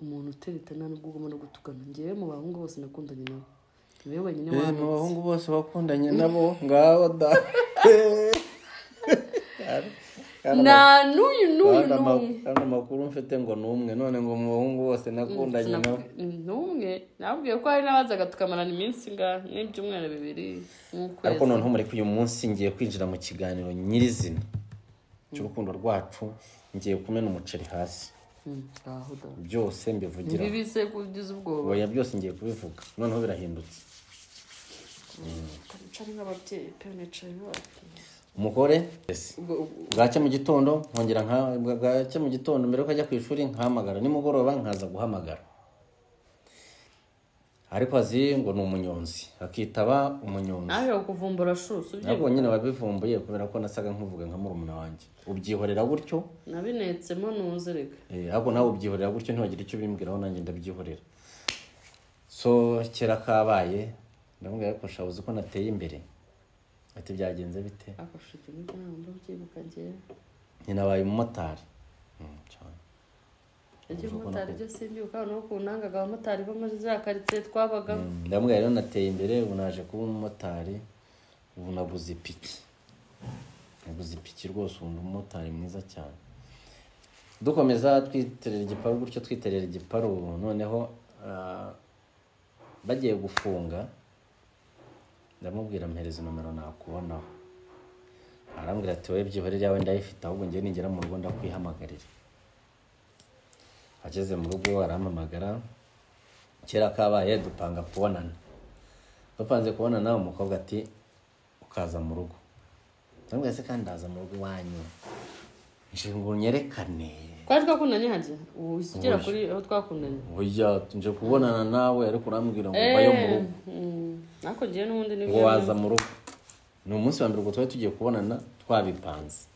Umuntu utereta nta nubwo ugomba no gutukana. Njyewe mu bahungu bose nakundanye nabo. Niwe wenyine wamutse. Mu bahungu bose bakundanye nabo ngaho da. Na n'uyu n'uyu. Kandi amakuru mfite ngo n'umwe none ngo mu bahungu bose nakundanye nabo. N'umwe nabwiye ko hari n'abazaga tukamarana iminsi nga n'ibyumweru bibiri nk'ukwezi. Ariko noneho muri uyu munsi ngiye kwinjira mu kiganiro nyirizina cy'urukundo rwacu, ngiye kumena umuceri hasi. Byose mbivugira. Ntibise kugize ubwoba. Oya byose ngiye kubivuga. Noneho birahindutse. Nicaye nk'ababyeyi pe nicaye nk'ababyeyi. Umugore bwacya mu gitondo nkongera bwacya mu gitondo mbere yuko ajya ku ishuri nkahamagara, nimugoroba nkaza guhamagara. Ariko azi ngo ni umunyonzi akitaba umunyonzi. Naje kuvumbura shusu ubyo. Ntabwo nyine wabivumbuye kubera ko nasaga nkuvuga nka murumuna wanjye. Ubyihorera gutyo? Nabinetsemo nuzereka. Ahubwo nawe ubyihorera gutyo ntiwagira icyo ubimbwiraho nanjye ndabyihorera. So kera kabaye ndamubwira ko shabuze ko nateye imbere. Ati byagenze bite? Akashuti ntabwo mbyibuka ngiye. Nyina baye umumotari. Cyane. Yagiye umumotari byo simbyuka no kunangaga abamotari bo muri za quartier twabaga. Ndamubwira rero nateye imbere ubu naje kuba umumotari, ubu naguze ipiki. Naguze ipiki rwose ubu umumotari mwiza cyane. Dukomeza twiterera igiparu gutyo twiterera igiparu noneho bagiye gufunga. Ndamubwira mpereza nomero nakubonaho. Arambwira ati wowe byihorere yawe ndayifite ahubwo ngiye ningera mu rugo ndakwihamagarira. Ageze mu rugo arampamagara. Kera kabaye dupanga kubonana. Dupanze kubonana umukobwa ati ukaza mu rugo. Ndamubwira se kandi ndaza mu rugo iwanyu. Nje ngo nyerekane. Twari twakundanye harya? Ubu ugera kuri aho twakundanye. Oya nje kubonana nawe ariko urambwira ngo bayo mu rugo. Nako ngiye n'ubundi ni ngo waza mu rugo. Ni umunsi wa mbere ubwo twari tugiye kubonana twabipanze.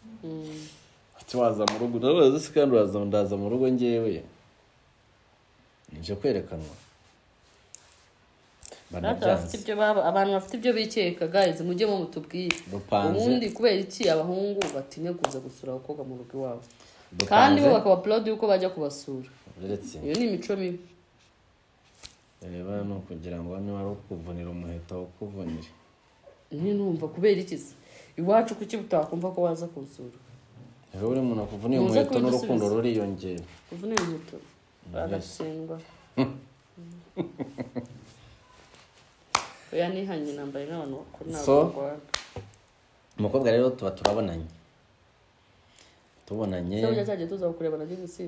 Ati waza mu rugo ndabaza se kandi uraza ndaza mu rugo ngewe. Nje kwerekanwa. Bafite ibyo baba abantu bafite ibyo bikeka guys mujye mu mutubwire. Ubundi kubera iki abahungu batinya kuza gusura abakobwa mu rugo iwabo. Kandi bo bakaba upload yuko bajya kubasura. Iyo ni imico mibi. Reba no kugira ngo niba ari ukuvunira umuheto ukuvunire. Ni numva kubera iki se? Iwacu kuki butakumva ko waza kunsura? Rero uri umuntu akuvuniye umuheto n'urukundo ruriyongera. Kuvunira umuheto bagatsindwa. Oya nihanye nambaye nk'abantu bakuru ntabwo. Umukobwa rero tuba turabonanye. Tubonanye. Se ujya cyagiye tuza kukureba nagize si.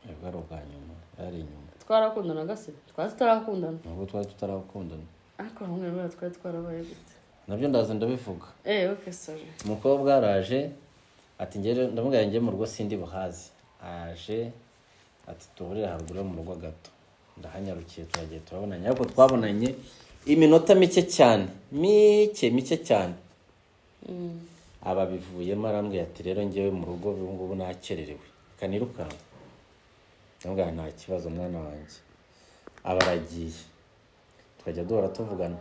Yego ari ubwa nyuma, ari inyuma. Twarakundanaga se? Twari tutarakundana. Ntabwo twari tutarakundana. Ariko hamwe rero twari twarabaye gute? Nabyo ndaza ndabivuga. Okay sorry. Umukobwa araje ati ngere ndamubwira ngiye mu rugo sindi buhazi. Aje Ati duhurire haruguru yo mu rugo gato. Ndahanyarukiye turagiye turabonanye, ariko twabonanye iminota mike cyane, mike cyane. Aba bivuyemo arambwira ati rero ngewe mu rugo ubu ngubu nakererewe, reka nirukanka. Ndamubwira nta kibazo mwana wanjye. Aba aragiye, tukajya duhora tuvugana.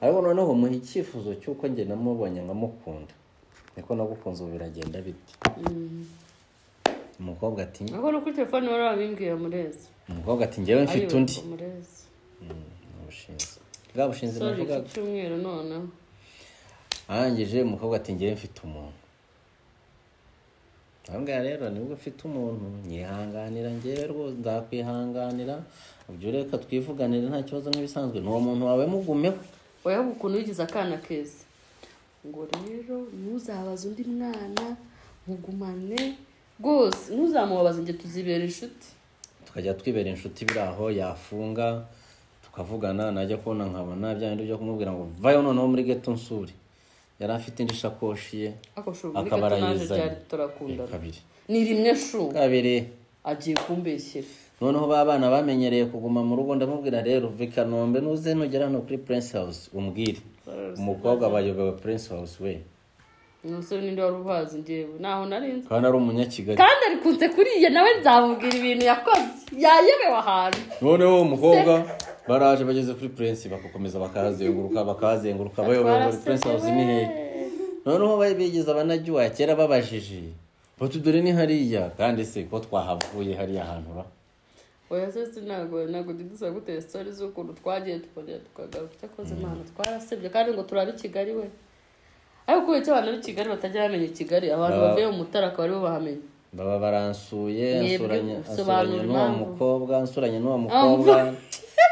Ariko noneho muha icyifuzo cy'uko njye namubonye nkamukunda, niko nagukunze ubu biragenda bite? Umukobwa ati ariko no kuri telefone wari wabimbwiye Murezi. Umukobwa ati njyewe mfite undi. Murezi. Ubushinzi. Bwa bushinzi navugaga. Sorry, cyumweru none. Arangije umukobwa ati njyewe mfite umuntu. Ndamubwira rero nibwo mfite umuntu nyihanganira njyewe rwose ndakwihanganira, ubyo reka twivuganire nta kibazo nk'ibisanzwe, n'uwo muntu wawe mugumeho. Oya ukuntu wigize akana keza. Ngo rero ntuzabaze undi mwana, mugumane rwose, ntuzamubabaze njye tuzibera inshuti. Tukajya twibera inshuti biri aho, yafunga tukavugana, najya kubona nkabona bya bindi byo kumubwira ngo vayo noneho muri ghetto nsure. Yari afite indi shakoshi ye akaba arayizanye. Kabiri ni rimwe shu kabiri agiye kumbeshyera. Noneho ba bana bamenyereye kuguma mu rugo, ndamubwira rero uve Kanombe nuze nugera hano kuri Prince House umbwire. Umukobwa bayobewe Prince House we. Nuse ninde wari uhazi ngewe naho narinze. Kandi ari umunyakigali. Kandi ari kunze kuriye nawe nzamubwira ibintu yakoze. Yayebewe ahantu. Noneho umukobwa baraje bageze kuri Prince bakakomeza bakazenguruka bayobewe muri Prince House ni hehe. Noneho bigeze abanajyuwa kera babajije bati dore ni hariya, kandi se ko twahavuye hariya hantu ra. Oya se ntago didusaba gutera stories z'ukuntu twagiye tukongera tukagaruka. Cyakoze Imana twarasebye kandi ngo turabe Kigali we. Ariko kubera icyo abantu b'i Kigali batajya bamenya Kigali, abantu bavuye mu Mutara akaba aribo bahamenya. Baba baransuye, nsuranye n'uwo mukobwa, nsuranye n'uwo mukobwa.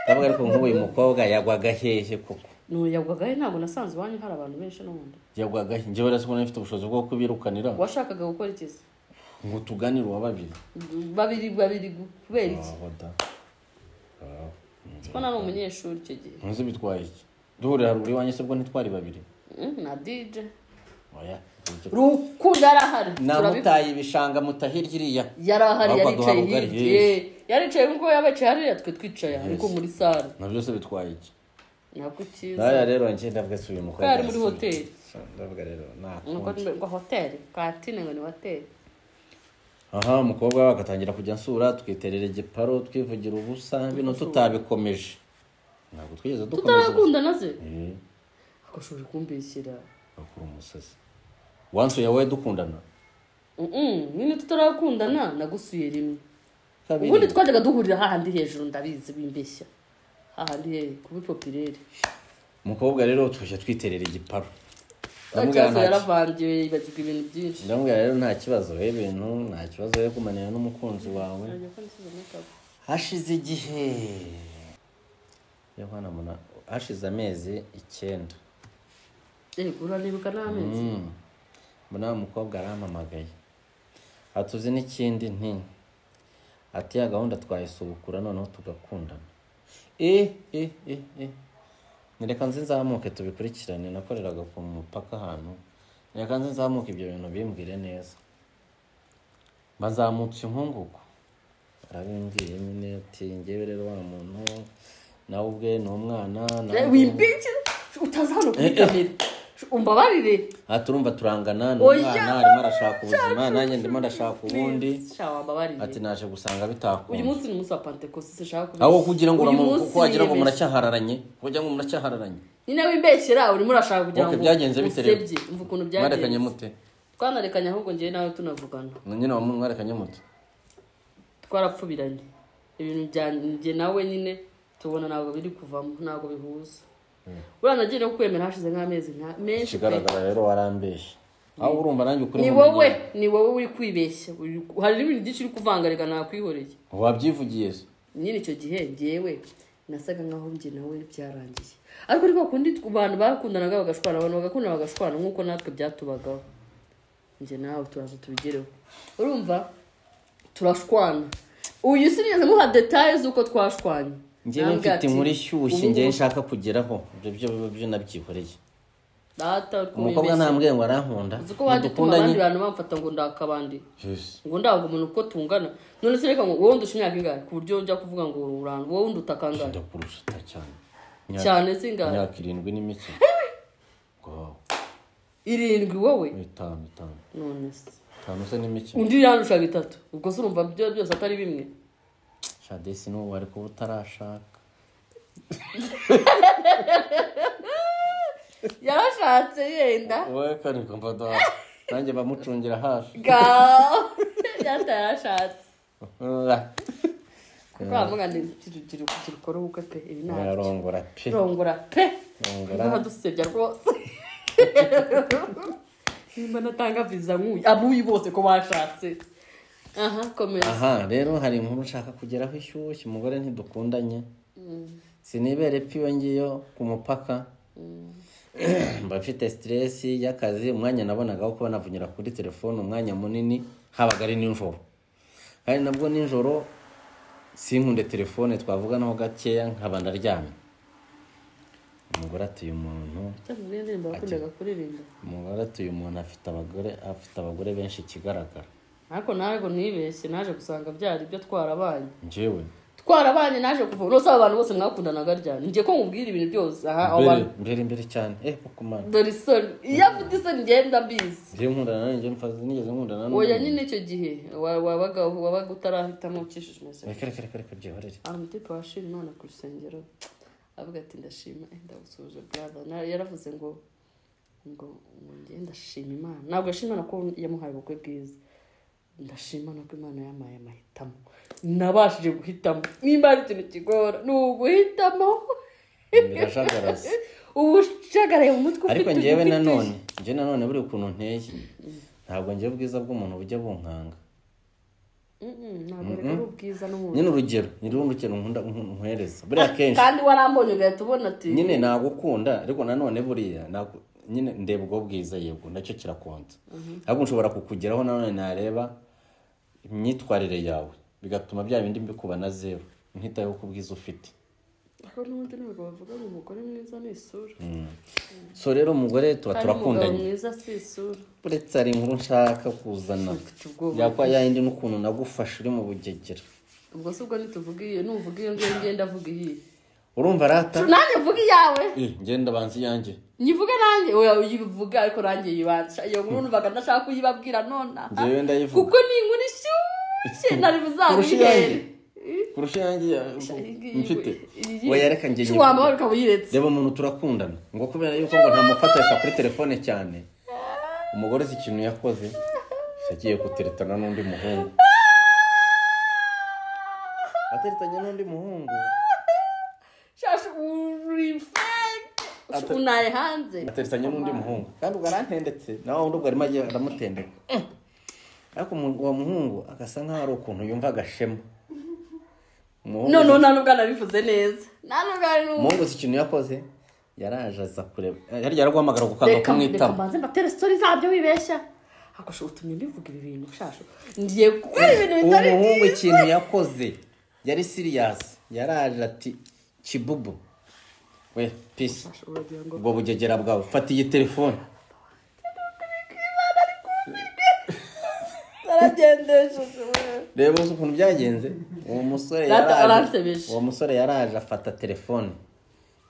Ndavuga ariko nk'uyu mukobwa yagwaga hehe koko? No yagwaga he, ntabwo nasanze iwanyu hari abantu benshi n'ubundi. Yagwaga he? Njyewe rero siko nafite ubushobozi bwo kubirukanira. Washakaga gukora iki se? Ngo tuganire uwa babiri. Babiri kubera iki? Siko nari umunyeshuri icyo gihe. Ntuzi bitwaye iki? Duhurira haruguru iwanyu se bwo ntitwari babiri? Na DJ. Oya. Rukundo arahari. Namutaye ibishanga mutahirya iriya. Yarahari yaricaye hirya. Yaricaye nkuko yabacaye hariya twe twicaye ariko muri sale. Na byose bitwaye iki? Ntabwo cyiza. Naya rero nje ndavuga se uyu mukobwa. Ari muri hoteli. Ndavuga rero nta. Ngo hoteli, kantine ngo ni hoteli. Aha umukobwa agatangira kujya nsura twiterera igiparo twivugira ubusa bino tutabikomeje. Ntabwo twigeze dukomeza. Tutarakundana se? Akoshobora kumbeshyira. Akura umusazi. Wansuye wowe dukundana? Nyine tutarakundana nagusuye rimwe. Ubundi twajyaga duhurira hahandi hejuru ndabizi bimbeshya. Hahandi he kubi populaire. Umukobwa rero tuje twiterera igiparo. Ndamubwira yaravangiwe yibagirwa ibintu byinshi. Ndamubwira rero nta kibazo we ibintu nta kibazo yo kumanira n'umukunzi wawe. Hashize igihe. Yohana muna hashize amezi 9. Uranibuka n'amezi? Mbona umukobwa arampamagaye. Atuzi n'ikindi nti ati ya gahunda twayisubukura noneho tugakundana. Nireka nze nzamuke tubikurikirane, nakoreraga ku mupaka ahantu. Nireka nze nzamuke ibyo bintu bimbwire neza. Bazamutse inkungugu. Arabimbwiye nyine ati ngewe rero wa muntu nawe ubwe ni umwana nawe wimbikira utaza hano kuri kamera. Umbabarire. Ati urumva turangana n'umwana arimo arashaka ubuzima nanjye ndimo ndashaka ubundi. Ati naje gusanga bitakunda. Uyu munsi ni umunsi wa Pentecost sinshaka kubeshya. Aho kugira ngo wagira ngo muracyahararanye, kugira ngo muracyahararanye. Nyine wimbeshyera urimo urashaka kugira ngo byagenze bite rero? Umva ukuntu byagenze. Mwarekanye mute? Twanarekanye ahubwo ngiye nawe tunavugana. Nyine mwarekanye mute? Twarapfubiranye. Ibintu byanjye nawe nyine tubona ntabwo biri kuvamo, ntabwo bihuza. Uriya nagiye no kwemera hashize nk'amezi menshi. Ikigaragara rero warambeshye. Aho urumva nanjye ukuri ni wowe uri kwibeshya. Hari n'ibintu byinshi uri kuvanga reka nakwihoreye. Wabyivugiye se? Nyine icyo gihe ngewe nasaga nkaho njye nawe byarangiye. Ariko ariko kundi abantu bakundanaga bagashwana, abantu bagakundana bagashwana nkuko natwe byatubagaho. Njye nawe turaza tubigereho. Urumva turashwana. Uyu sinigeze muha details z'uko twashwanye. Njyewe mfite inkuru ishyushye ngiye nshaka kugeraho ibyo byo nabyihoreye. Data Umukobwa ntambwiye ngo arankunda. Uzi ko wajya utuma abandi bantu bamfata ngo ndakabandi. Ngo ndago umuntu uko tungana. None se reka ngo wowe ndusha imyaka ingahe ku buryo njya kuvuga ngo uranga wowe ndutakangana. Ndakurusha cyane. Cyane singahe? Imyaka 7 n'imike. Go. 7 wowe? 5. None se. 5 se n'imike. Undi yandusha 3. Ubwo se urumva byo byose atari bimwe. Shadesi no wari kuba utarashaka. Yarashatse yenda. Wowe kandi kumva nanjye bamucungira hafi. Ga. Yarashatse. Kuko amuga ndi kirukora ubukwe pe ibi ntabwo. Rongora pe. Rongora pe. Rongora. Dusebya rwose. Nimba natanga visa nkuyi abuyi bose ko bashatse. Aha komeza. Aha rero hari inkuru nshaka kugeraho ishyushye umugore ntidukundanye. Sinibere piyo ngiyo ku mupaka. Mba mfite stress y'akazi umwanya nabonaga ko banavunyira kuri telefone umwanya munini habaga ari nijoro. Kandi nabwo nijoro sinkunde telefone twavuganaho gakeya nkaba ndaryamye. Umugore atuye umuntu Umugore atuye umuntu afite abagore benshi ikigaragara. Ariko ntabwo nibeshye naje gusanga byari ibyo twarabanye. Njyewe twarabanye naje kuva no saba abantu bose mwakundanaga ryane ngiye ko nkubwira ibintu byose aha abantu mbere cyane kumana dore isoni iyo afite isoni ngenda mbizi ngiye nkundana nanjye mfaze nigeze nkundana oya nyine icyo gihe wabaga utarahitamo ukishije message reka byihorere umutipe washima Imana ku rusengero avuga ati ndashima ndagusuje brother yaravuze ngo ngiye ndashima Imana ntabwo yashima Imana ko yamuhaye ubukwe bwiza ndashima no ko Imana yamaye amahitamo nabashije guhitamo nimba ari ikintu kigora ni uguhitamo birashagarase ubushagaraye mu mutwe ufite ariko njyewe nanone buri ukuntu nteye ntabwo njyewe ubwiza bw'umuntu bujya bunkanga ntabwo reka ari ubwiza n'umuntu nyine urugero ni urugero nkunda nkwereza buriya kenshi kandi warambonye ugahita ubona ati nyine nagukunda ariko nanone buriya nyine ndeba ubwo bwiza yego nacyo kirakonta ahubwo nshobora kukugeraho nanone nareba imyitwarire yawe bigatuma bya bindi mbikuba na zero ntitayeho ku bwiza ufite ariko n'ubundi ntabwo bavuga ngo umugore mwiza ni isura so rero umugore tuba turakundanye mwiza si isura uretse hari inkuru nshaka kuzana yakwa yayindi n'ukuntu nagufashe uri mu bugegera ubwo se ubwo nituvuga iyo nuvuga iyo ngiyo ngenda avuga iyi urumva rata nanjye mvuga iyawe ngenda banza iyanjye nyivuge nanjye oya uyivuga ariko nanjye yibanza iyo nkuru numvaga ndashaka kuyibabwira nona njyewe ndayivuga kuko ni inkuru ishyushye nari buzabihere kurusha iyanjye mfite oya reka njye wambaye ukaba uyiretse reba umuntu turakundana ngo kubera yuko ngo ntamufatisha kuri telefone cyane umugore si ikintu yakoze yagiye guteretana n'undi muhungu ateretanye n'undi muhungu shasha uri fake unaye hanze ateretanye n'undi muhungu kandi ubwo arantendetse nawe undi ubwo arimo aramutendeka ariko uwo muhungu agasa nkaho ari ukuntu yumva agashema no nta nubwo anabivuze neza nta nubwo ari umuhungu si ikintu yakoze yaraje aza kureba yari yaraguhamagara gukanga kumwitaba reka mbanze mbatere story zabyo wibeshya akosha utumye mbivuga ibi bintu shasha ngiye gukora ibintu bitari umuhungu ikintu yakoze yari serious yaraje ati Kibubu we peace ubwo bugegera bwawe fata iyi telefone reba uzi ukuntu byagenze uwo musore yaraje afata telefone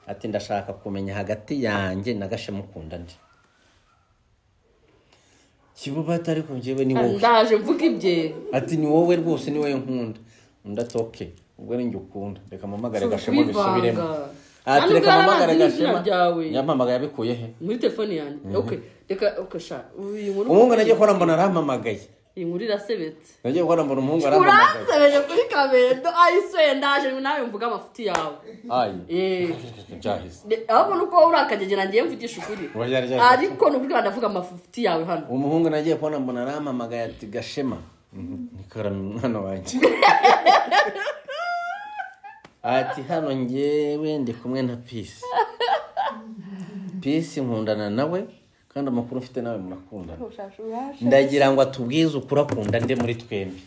ati ndashaka kumenya hagati yanjye na Gashema ukunda nde Kibubu atari ko njyewe ni wowe ndaje mvuga ibye ati ni wowe rwose ni wowe nkunda undi ati okay ubwo ni njye ukunda reka mpamagare Gashema bisubiremo ati reka mpamagare Gashema yampamagaye abikuye he muri telefone yanjye okay reka okay sha uyu nkuru umuhungu nagiye kora mbona arampamagaye iyi nkuru irasebetse nagiye kora mbona umuhungu arampamagaye uransebeje kuri kamendo ayiswe ndaje nawe mvuga amafuti yawe ayi byahise ahubwo nuko urakagegera ngiye mvugisha ukuri ariko nubwo ndavuga amafuti yawe hano umuhungu nagiye kubona mbona arampamagaye ati Gashema nikarama umwana wanjye ati hano ngewe ndi kumwe na Peace Peace nkundana nawe kandi amakuru mfite nawe murakundana ndagira ngo atubwize ukuri akunda nde muri twembi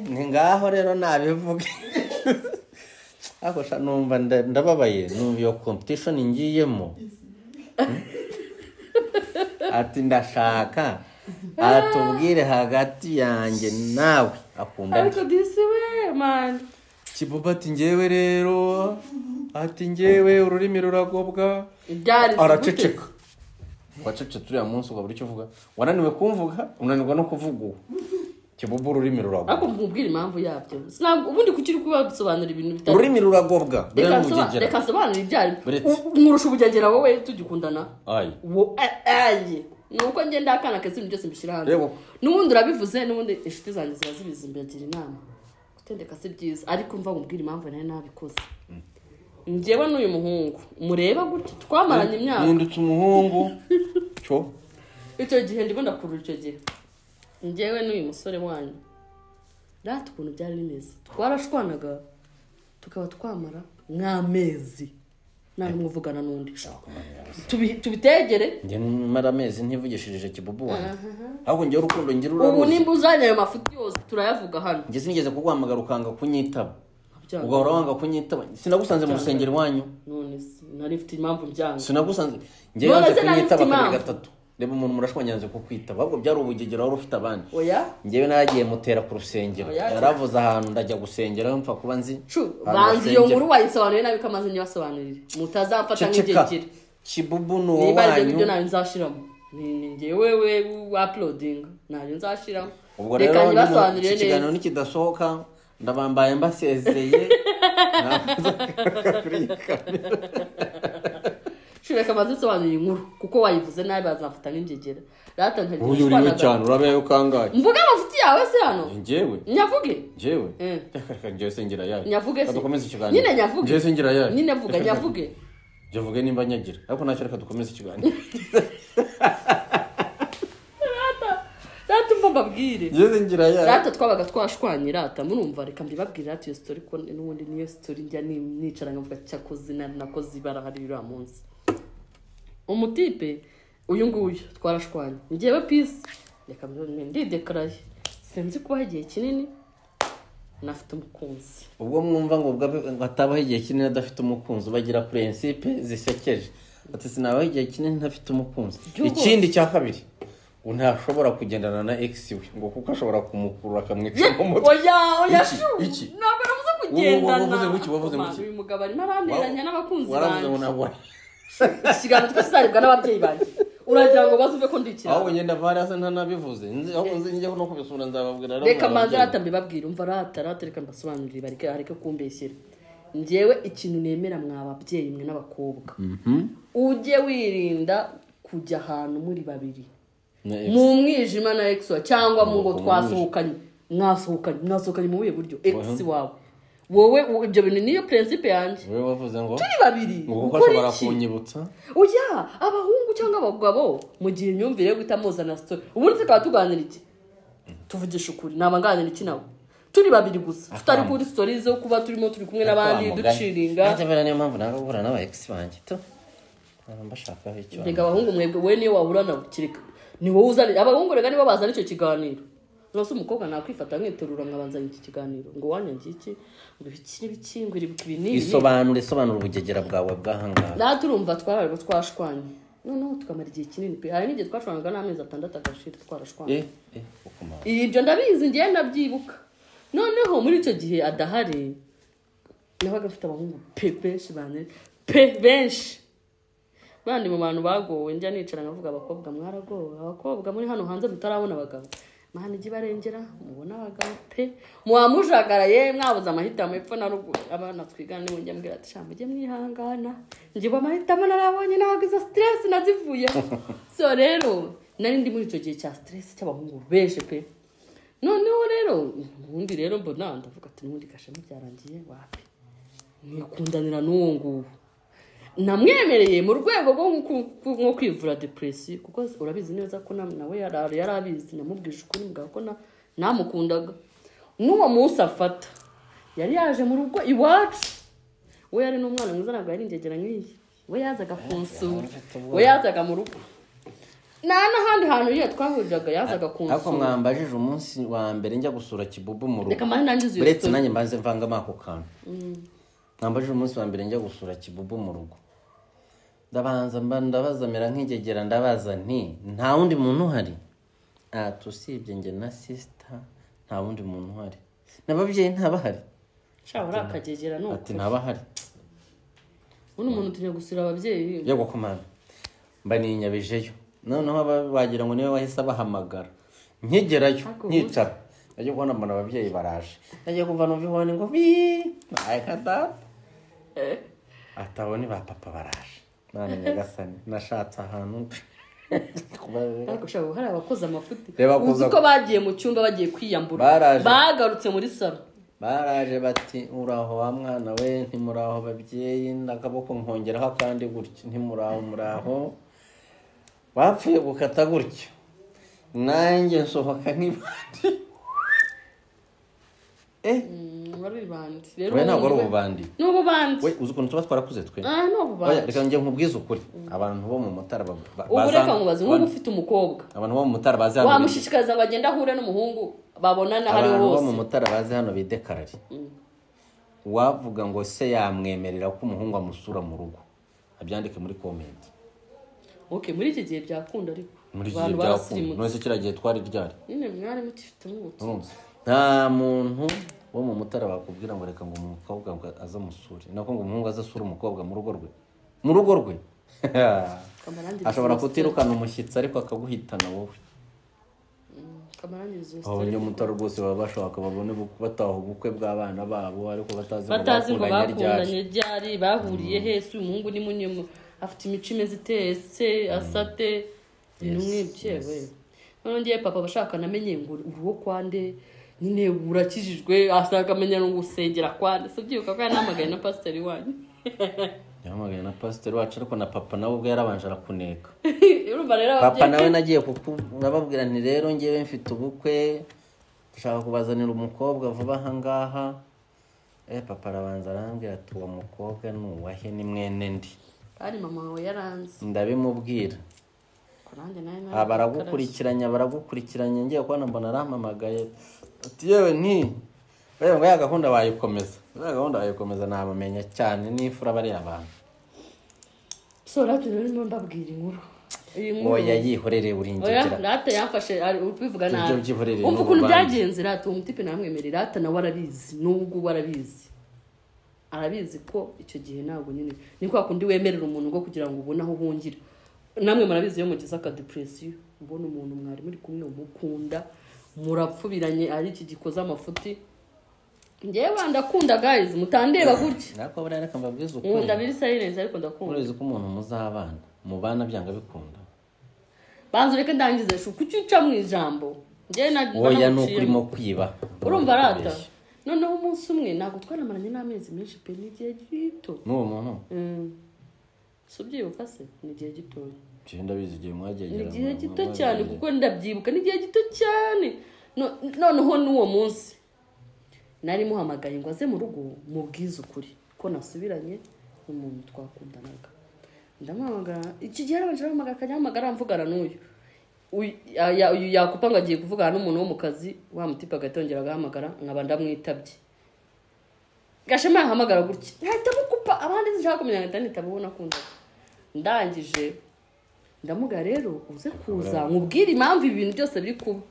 ni ngaho rero nabivuge ariko numva ndababaye numva iyo competition ngiyemo Ati ndashaka atubwire hagati yanjye nawe akunda. Ariko disi we man. Kibubu ati njyewe rero, ati njyewe ururimi ruragobwa. Araceceka. Wacecetse uriya munsi ukabura icyo uvuga. Wananiwe kumvuga, unanirwa no kuvuga ubu. Kibubu ururimi ruragobwa. Ariko mubwire impamvu yabyo. Sinabwo ubundi kuki uri kubasobanurira ibintu bitari. Ururimi ruragobwa. Reka nsobanure ibyari. Nkurusha ubugegera wowe tugikundana. Ayi. Ayi. Nuko ngenda akana kese ibintu byose mbishyira hanze. N'ubundi urabivuze, n'ubundi inshuti zanjye zirazibizi mbagira inama. Gutendeka si byiza, ariko mva nkubwire impamvu nari nabikoze. Njyewe n'uyu muhungu mureba gutya twamaranye imyaka. Nindutse umuhungu cyo. Icyo gihe ndimo ndakurura icyo gihe. Njyewe n'uyu musore wanyu. Rata ukuntu byari bimeze. Twarashwanaga tukaba twamara nk'amezi. Nta n'umuvugana n'undi. Tubitegere. Njye mara amezi ntivugishirije Kibubu wanjye. Ahubwo njye urukundo ngira uraruzi. Ubu nimba uzanye ayo mafuti yose turayavuga hano. Njye sinigeze kuguhamagara ukanga kunyitaba. Ugahora wanga kunyitaba. Sinagusanze mu rusengero iwanyu. None nari mfite impamvu mbyanga. Sinagusanze. Njye yanze kunyitaba kabiri gatatu. Reba umuntu murashwanya yanze kukwitaba. Ahubwo byari ubugegera wari ufite abandi. Oya. Njyewe naragiye mutera ku rusengero. Yaravuze ahantu ndajya gusengera mpfa kuba nzi. Banzi iyo nkuru wayisobanuye nabi kamaze nyibasobanurire. Mutazamfata nk'igegera. Kibubu ni uwo wanyu. Niba ibyo nayo nzashiramo. Ni njyewe we uploading. Nayo nzashiramo. Ubwo rero ikiganiro nikidasohoka ndabambaye mbasezeye. Shureka maze sobanura inkuru kuko wayivuze nabi bazafata nk'ingegera. Rata ntagiye. Uyu uriwe cyane urabeyo ukangaye. Mvuga amafuti yawe se hano? Njyewe. Nyavuge? Njyewe. Reka njyewe sengera yayo. Nyavuge se. Dukomeze ikiganiro. Nyine nyavuge. Njyewe sengera yayo. Nyine vuga nyavuge. Nyavuge nimba nyagira. Ariko ntacyo reka dukomeze ikiganiro. Rata mva mbabwire. Njyewe sengera yayo. Rata twabaga twashwanye rata murumva reka mbibabwire rata iyo story ko n'ubundi niyo story njya nicara nkavuga cyakoze nakoze ibara hari uriya munsi. Umutipe uyu nguyu twarashwanye njyewe peace reka ndidekaraye sinzi kubaho igihe kinini nafite umukunzi. Ubwo mwumva ngo atabaho igihe kinini adafite umukunzi bagira principe zisekeje. Ati sinabaho igihe kinini ntafite umukunzi. Ikindi cya kabiri ngo ntashobora kugendana na ex we ngo kuko ashobora kumukurura akamwica mu mutwe. Oya oya shu. Ntabwo navuze kugendana. Wavuze nguki? Uyu mugabo arimo aranteranya n'abakunzi banjye. Waravuze ngo nabwo. Ikiganiro twese n'ababyeyi banjye. Uragira ngo bazuve ko ndikira. Aho ngenda vara asa ntanabivuze. Aho nzi njye no kubisura nzababwira. Reka manze rata mbibabwira umva rata reka mbasobanurire bareke areke kumbeshyera. Njyewe ikintu nemera mwa ababyeyi mwe n'abakobwa. Ujye wirinda kujya ahantu muri babiri. Mu mwijima na ex cyangwa mu ngo twasohokanye. Mwasohokanye mu buye buryo ex wawe. Wowe ibyo bintu niyo principe yanjye. Wowe wavuze ngo turi babiri ngo ashobora kunyibutsa. Oya abahungu cyangwa abagabo mu gihe imyumvire yo gutamuzana story. Ubundi tukaba tuganira iki? Tuvugisha ukuri naba nganira iki nawe? Turi babiri gusa. Tutari kuri stories zo kuba turimo turi kumwe n'abandi duciringa. Ndabera niyo mpamvu nanga guhura n'aba ex banjye to. Mbashakaho icyo. Rega abahungu mwebwe we niyo wahura nabo kireka. Ni wowe uzana abahungu rega nibo bazana icyo kiganiro. Nose umukobwa nakwifata nkiterura nkabanza iki kiganiro ngo wanyangiye iki ngo ibiki n'ibiki ngo ibi n'ibi. Isobanura ubugegera bwawe bw'ahangaha. Naturumva twaraye twashwanye. Noneho tukamara igihe kinini pe. Hari n'igihe twashwanaga n'amezi 6 agashira twarashwanye. Ibyo ndabizi ngiye ndabyibuka. Noneho muri icyo gihe adahari nabaga mfite abahungu pe benshi bane pe benshi. Bandi mu bantu bagowe njya nicara nkavuga abakobwa mwaragowe abakobwa muri hano hanze mutarabona abagabo. Mahani jibarengera mubona abagabo pe muwamujagaraye mwabuze amahitamo epfo na ruguru abana twigana nibo njya mbwira ati sha mujye mwihangana ngiye amahitamo narabonye ntabwo izo stress nazivuye. So rero nari ndi muri icyo gihe cya stress cy'abahungu benshi pe. Noneho rero ubundi rero mbona ndavuga ati n'ubundi gashema byarangiye wapi nikundanira n'uwo nguwo. Namwemereye mu rwego rwo kwivura depression kuko urabizi neza ko nawe yarabizi namubwije ukuri mugabo ko namukundaga. N'uwo munsi afata yari yaje mu rugo iwacu we yari n'umwana mwiza ntabwo yari ingegera nk'iyi we yazaga kunsura we yazaga mu rugo nta n'ahandi hantu iyo twahuriraga yazaga kunsura. Ariko mwambajije umunsi wa mbere njya gusura Kibubu mu rugo. Reka mane nangize iyo uretse nanjye mbanze mvangamo ako kantu. Mwambajije umunsi wa mbere njya gusura Kibubu mu rugo. Ndabanza mba ndabaza mera nk'ingegera, ndabaza nti nta wundi muntu uhari? Ati usibye njye na sister nta wundi muntu uhari, n'ababyeyi ntabahari. Sha urakagegera nuko. Ati ntabahari. Uno muntu utinya gusura ababyeyi. Yego komana. Mba ninyabijeyo. Noneho bagira ngo niwe wahise abahamagara. Nkigerayo nkicara. Najye kubona mbona ababyeyi baraje. Najye kumva numva ihoni ngo bi. Ay kata. Atabone ba papa baraje. Nane nyagasani nashatse ahantu. Ariko shaka hari abakoze amafuti. Uzi ko bagiye mu cyumba bagiye kwiyambura. Bagarutse muri salo. Baraje bati uraho wa mwana we, ntimuraho babyeyi, ndakaboko nkongeraho kandi gutyo, ntimuraho muraho. Bapfuye gukata gutyo. Nanjye nsohoka nk'ibandi. Wari bandi. Rero we ntabwo ari ububandi. Ni ububandi. We uzi ukuntu tuba twarakuze twe. Ni ububandi. Oya reka njye nkubwize ukuri. Abantu bo mu Mutara ubu reka nkubaze nk'ubu ufite umukobwa. Abantu bo mu Mutara bazi hano. Wamushishikariza ngo agende ahure n'umuhungu babonana hariho hose. Abantu bo mu Mutara bazi hano bidekarari. Wavuga ngo se yamwemerera ko umuhungu amusura mu rugo. Abyandike muri comment. Okay, muri iki gihe byakunda ariko. Muri iki gihe byakunda. None se kira gihe twari ryari? Nyine mwari mukifite umubuto. Nta muntu wo mu Mutara bakubwira ngo reka ngo umukobwa ngo aze amusure, nako ngo umuhungu aze asure umukobwa mu rugo rwe. Mu rugo rwe. Ashobora kutirukana umushyitsi ariko akaguhitana wowe. Abanyamutara rwose baba bashaka babone bataha ubukwe bw'abana babo ariko batazi ngo bakundanye ryari, bahuriye he, se umuhungu ni munye afite imico imeze itese asate n'umwibyewe. None ngiye papa bashaka namenye ngo uruwo kwande nyine urakijijwe asaka amenya no gusengera kwande. So byibuka ko yanamagaye na pastor wanyu. Yamagaye na pastor wacu ariko na papa nawe ubwo yarabanje arakuneka. Urumva rero papa nawe nagiye nababwira nti rero ngewe mfite ubukwe ndashaka kubazanira umukobwa vuba aha ngaha. Papa arabanza arambwira ati uwo mukobwa ni uwahe ni mwene ndi. Kandi mama wawe yaranze. Ndabimubwira. Baragukurikiranya ngiye kubona mbona arampamagaye ati yewe nti wewe ngo ya gahunda wayikomeza. Ya gahunda wayikomeza nabamenya cyane n'imfura bari abantu. So rata rero ndimo mbabwira inkuru. Iyi nkuru oya yihorere uringira. Oya rata yamfashe ari ubivuga nabi. Umva ukuntu byagenze rata uwo mutipe namwemerera rata nawe arabizi n'ubwo arabizi. Arabizi ko icyo gihe ntabwo nyine ni kwa kundi wemerera umuntu ngo kugira ngo ubone aho uhungira. Namwe murabizi iyo mugize aka depression ubona umuntu mwari muri kumwe umukunda murapfubiranye ari iki gikoza amafuti. Ngewe ndakunda guys mutandeba gutya. Nako buriya reka mbabwize ukuri. Nkunda biri silence ariko ndakunda. Urabizi ko umuntu muzabana mubana byanga bikunda. Banza reka ndangize shu kuki uca mu ijambo. Ngewe na oya nuko urimo kwiba. Urumva rata. Noneho umunsi umwe ntabwo twanamaranye n'amezi menshi pe n'igihe gito. N'uwo muntu? So byibuka se ni igihe gito. Genda bizi igihe mwagegera. Ni igihe gito cyane kuko ndabyibuka ni igihe gito cyane. Noneho n'uwo munsi nari muhamagaye ngo aze mu rugo mubwize ukuri ko nasubiranye n'umuntu twakundanaga. Ndamuhamagara iki gihe arabanje arahamagara akajya ahamagara amvugana n'uyu. Uyu yakupa ngo agiye kuvugana n'umuntu wo mu kazi wa mutipa agatongera agahamagara nkaba ndamwitabye. Gashema yahamagara gutya nkahita mukupa abandi nshaka kumenya nkahita nitabona akunda. Ndangije ndamuga rero uze kuza nkubwire impamvu ibintu byose biri kuba.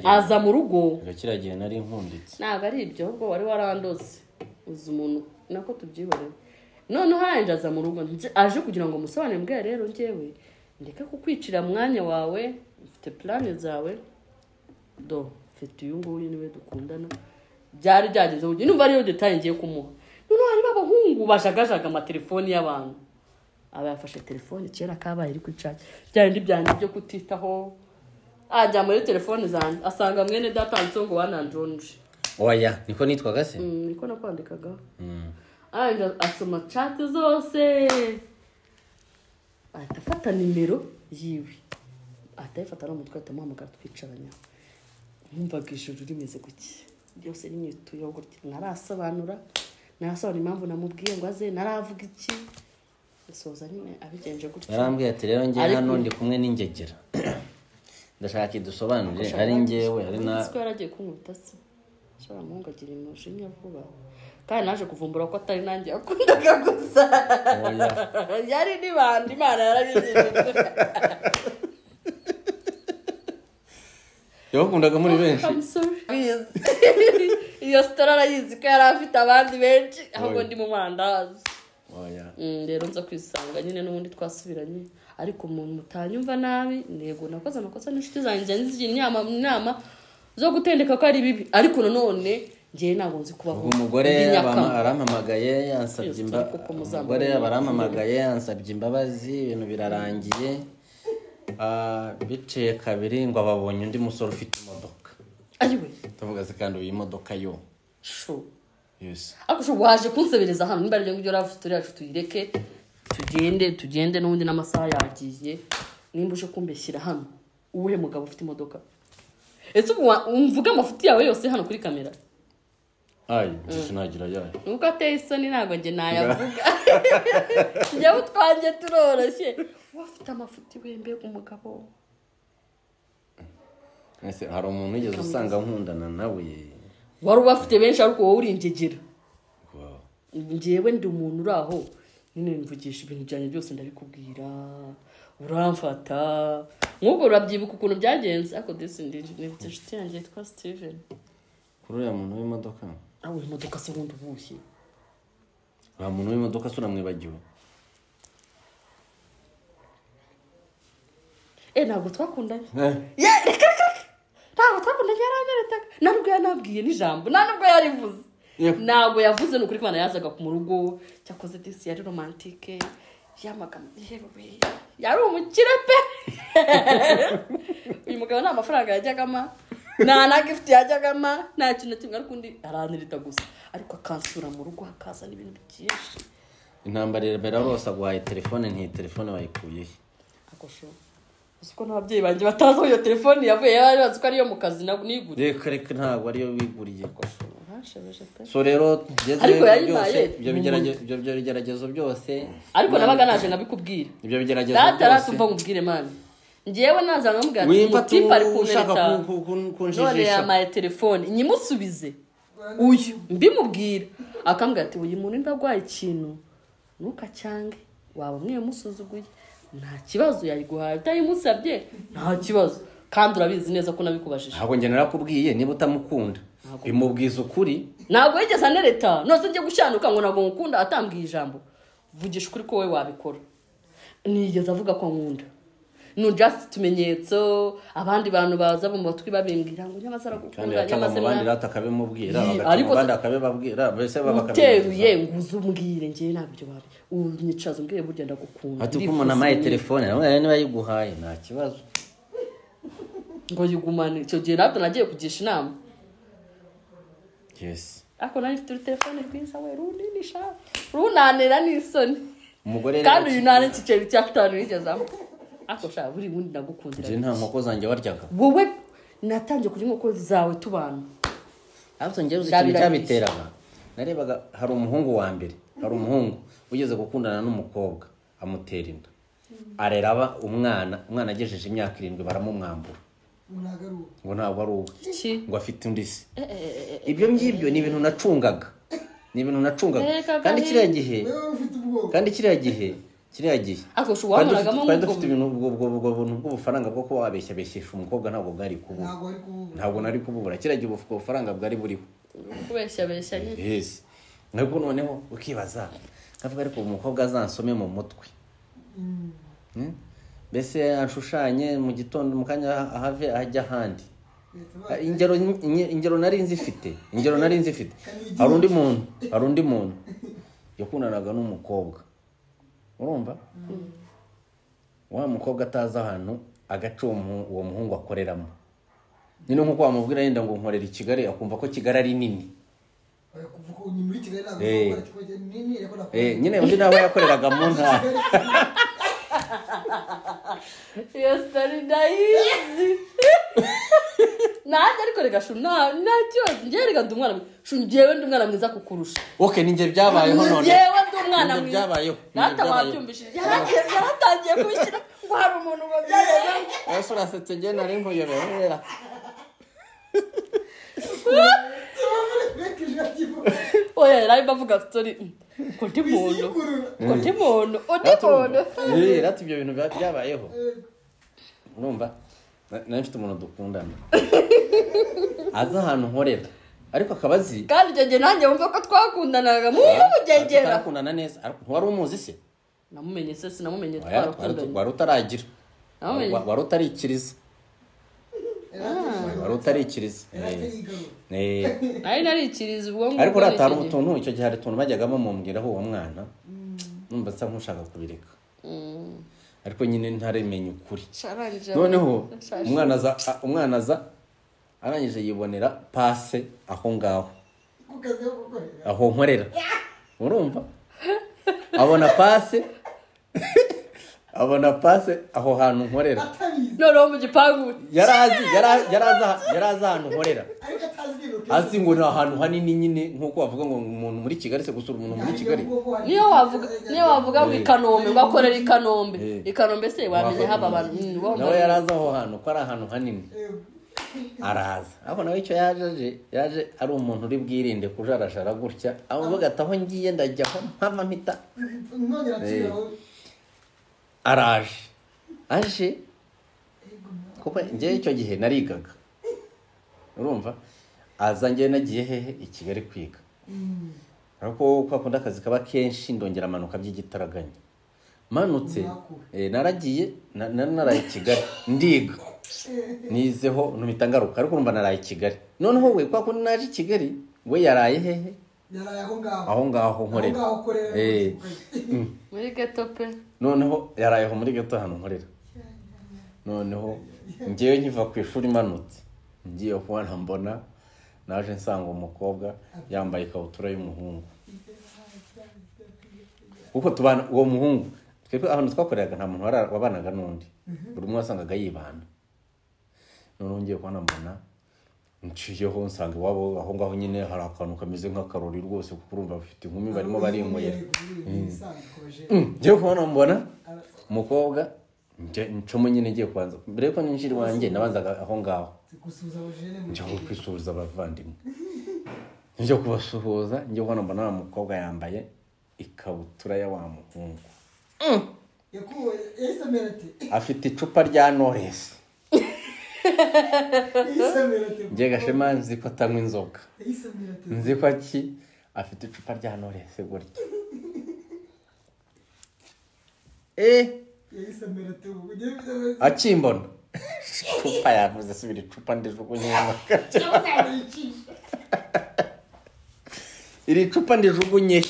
Aza mu rugo kiragiye nari nkunditse. Ntabwo ari ibyo ahubwo wari warandose uzi umuntu nako tubyihorere. Noneho arangije aza mu rugo aje kugira ngo musobanure mbwira rero njyewe ndeke kukwicira mwanya wawe mfite plan zawe do mfite uyu nguyu niwe dukundana. Byari byageze ubu numva ariyo detail ngiye kumuha. Noneho hari babahungu bashagajaga amatelefoni y'abantu. Aba yafashe telefone kera kabaye iri kwicaye byari byanjye byo kutitaho ajya muri telefone zanjye asanga mwene data ngo wananjonje. Oya niko nitwaga se? Niko nakwandikaga. Arangije asoma chat zose ahita afata nimero yiwe ahita no mutwe atamuhamagara twicaranya. Numvaga ijuru rimeze guki byose rinyituyeho gutya narasobanura impamvu namubwiye ngo aze naravuga iki soza nyine abigenje gutya. Yarambwiye ati rero ngiye hano ndi kumwe n'ingegera ndashaka idusobanurire ari ngewe ari na siko yaragiye kunkubita se shobora muhungu agira umujinya vuba. Kandi naje kuvumbura ko atari nanjye yakundaga gusa. Yari n'ibandi Imana yarabizije. Yakundaga muri benshi. I'm sorry. Iyo story arayizi ko yari afite abandi benshi ahubwo ndi mu mandazi. Oya. Rero nza kwisanga nyine n'ubundi twasubiranye ariko umuntu mutanyumva nabi ntego nakoze amakosa n'inshuti zanjye nzigira inama zo gutendeka ko ari bibi ariko nanone ngiye ntabwo nzi kubaho. Umugore arampamagaye yansabye umugore barampamagaye yansabye imbabazi ibintu birarangiye. Biciye kabiri ngo ababonye undi musore ufite imodoka. Ayiwe. Tuvuga se kandi uyu modoka yo. Sho. Yes. Ako sho waje kunsebereza hano nimba ryo ngyo rafu turi yacu tuyireke tugende n'ubundi n'amasaha yagiye nimba uje kumbeshyira hano uwuhe mugabo ufite imodoka? Ese umvuga amafuti yawe yose hano kuri kamera? Ay, sinagira yayo. Nuko ateye isoni ntago nge nayavuga. Njyewe utwanjye turoroshye. Wafite amafuti wembe umugabo. Ese hari umuntu ugeze usanga nkundana nawe? Wari ubafite benshi ariko wowe uri ingegera. Wow. Njyewe ndi umuntu uraho nyine mvugisha ibintu byanjye byose ndabikubwira. Uramfata. Nk'ubwo urabyibuka ukuntu byagenze ariko disi ndi inshuti yanjye yitwa Steven. Kuri uriya muntu w'imodoka? Aho imodoka se wundi ubushye. Uriya muntu w'imodoka se uramwibagiwe? Ntabwo twakundanye. Reka. Ntabwo twakundanye yaranaretaga. Ntabwo yanabwiye n'ijambo. Ntabwo yarivuze. Ntabwo yavuze n'ukuri Imana yazaga ku rugo cyakoze disi yari romantique. Yamaga yewe. Yari umukire pe. Uyu mugabo nta mafaranga yajyagama. Nta na gift yajyagama, nta kintu na kimwe ariko undi aranirita gusa. Ariko akansura mu rugo akazana ibintu byinshi. Intambara irabera aguhaye telefone nti telefone wayikuye he? Akosho. Uko n'ababyeyi banjye batazi aho iyo telefone yavuye bari bazi ko ariyo mu kazi niguriye. Reka ntabwo ariyo wiguriye. So rero ariko yayibaye ibyo bigeragezo byose ariko nabaga naje nkabikubwira. Ibyo bigeragezo byose. Data mubwire man. Njyewe naza nkamubwira ati umutipe ari kuntereta none yamaye telefone nyimusubize uyu mbimubwira akambwira ati uyu muntu ndagwaye ikintu ntukacyange waba mwe musuzuguye nta kibazo yayiguhaye utayimusabye nta kibazo kandi urabizi neza ko nabikubajije. Ntabwo njye narakubwiye niba utamukunda bimubwiza ukuri. Ntabwo yigeze anereta nose njye gushyanuka ngo ntabwo ngukunda atambwiye ijambo vugisha ukuri ko wowe wabikora. Nigeze avuga ko nkunda no just tumenyetso abandi bantu baza mu matwi babimbwira ngo nyamaze aragukunda nyamaze abandi rata akabimubwira abandi akabibabwira bese babakabiteruye nguze umbwire ngiye nabyo babi unyicaza umbwire burya ndagukunda. Ati ko umuntu amaye telefone nawe niba yiguhaye nta kibazo ngo yigumane. Icyo gihe nabyo nagiye kugisha inama. Yes. Ako nari mfite telefone rwiza we runini sha runanira n'isoni umugore kandi uyu nane kiceri cya 5 yigezamo. Ako sha buri wundi ndagukundira. Nje nta nkoko zanjye waryaga. Wowe natangiye kurya inkoko zawe tubana. Ariko ngiye uzi ikintu cyabiteraga. Narebaga hari umuhungu wa mbere, hari umuhungu ugeze gukundana n'umukobwa amutera inda. Arera umwana, umwana agejeje imyaka 7 baramumwambura. Ngo ntabwo ari uwe. Ngo afite undi se. Ibyo ngibyo ni ibintu nacungaga. Ni ibintu nacungaga. Kandi kiriya gihe kiriya gihe ako shuwamaragamo twari dufite ibintu ubwo buntu bw'ubufaranga bwo kuba wabeshya beshyesha umukobwa ntabwo bwari kubura. Ntabwo nari kububura kiriya gihe ubwo bufaranga bwari buriho. Kubeshya besha nyine. Yes. Ntabwo noneho ukibaza kavuga ariko umukobwa azansome mu mutwe. Mbese anshushanye mu gitondo mu kanya ahave ajya ahandi. Ingero nari nzifite. Hari undi muntu yakundanaga n'umukobwa. Urumva? Wa mukobwa ataza ahantu agace uwo muhungu akoreramo. Nyine nkuko wamubwira yenda ngo nkorera i Kigali akumva ko Kigali ari nini. Nyine undi nawe yakoreraga mu ntara. Iyo story ndayizi. Nanjye ariko reka shu nta kibazo njye reka ndi umwana shu njyewe ndi umwana mwiza kukurusha. Okay ninjye byabayeho none. Njyewe ndi umwana mwiza. Byabayeho. Nata wabyumvishije. Yaratangiye kubishyira ngo hari umuntu wabyaye. Ese urasetse njye nari nkuyobera. Oya yari bavuga story ko ndi muntu ko ndi muntu undi muntu. Rati ibyo bintu byabayeho. Urumva nari mfite umuntu dukundana aza ahantu nkorera ariko akabazi kandi icyo gihe nanjye wumva ko twakundanaga mu bugegera twarakundana neza ariko ntiwari umuzi se namumenye se sinamumenye twarakundanye wari utaragira wari utarikiriza wari utarikiriza nari narikiriza ubwo ngubwo ariko uratara utuntu icyo gihe hari utuntu bajyagamo mumbwiraho uwo mwana numva nsa nk'ushaka kubireka ariko nyine ntaremenya ukuri. Noneho umwana aza arangije yibonera pase aho ngaho aho nkorera urumva abona pase aho hantu nkorera noneho mu gipangu yarazi ahantu nkorera azi ngo ni ahantu hanini nyine nkuko bavuga ngo umuntu muri Kigali se gusura umuntu muri Kigali niyo wavuga ngo i Kanombe ngo akorera i Kanombe i Kanombe se wamenye haba abantu nawe yarazi aho hantu ko ari ahantu hanini araza aho nawe icyo yaje ari umuntu uri bwirinde kujarajara gutya avuga ati aho ngiye ndajya aho mpava mpita araje aje kuko njye icyo gihe narigaga urumva aza njye nagiye hehe i Kigali kwiga ariko kwa kunda akazi kaba kenshi ndongera amanuka by'igitaraganya manutse naragiye naraye i Kigali ndiga nizeho ntumita ngaruka ariko urumva naraye i Kigali noneho we kwa kundi naje i Kigali we yaraye hehe yaraye aho ngaho aho ngaho nkorera muri ghetto pe noneho yaraye aho muri ghetto hano nkorera noneho ngewe nkiva ku ishuri manutse ngiye kubona mbona naje nsanga umukobwa yambaye ikabutura y'umuhungu kuko tubana uwo muhungu twebwe ahantu twakoreraga nta muntu wabanaga n'undi buri umwe wasangaga yibana noneho ngiye kubona mbona nciyeho nsanga iwabo aho ngaho nyine hari akantu kameze nk'akarori rwose kuko urumva bafite inkumi barimo barinywera ngiye kubona mbona umukobwa ncomo nyine ngiye kubanza mbere yuko ninjira iwanjye nabanzaga aho ngaho njya kwisuhuza abavandimwe njya kubasuhuza ngiye kubona mbona wa mukobwa yambaye ikabutura ya wa muhungu afite icupa rya Knowless njye Gashema nzi ko atanywa inzoga nzi ko aki afite icupa rya Knowless gutya akimbona icupa yavuze subira icupa ndijugunye iri cupa ndijugunye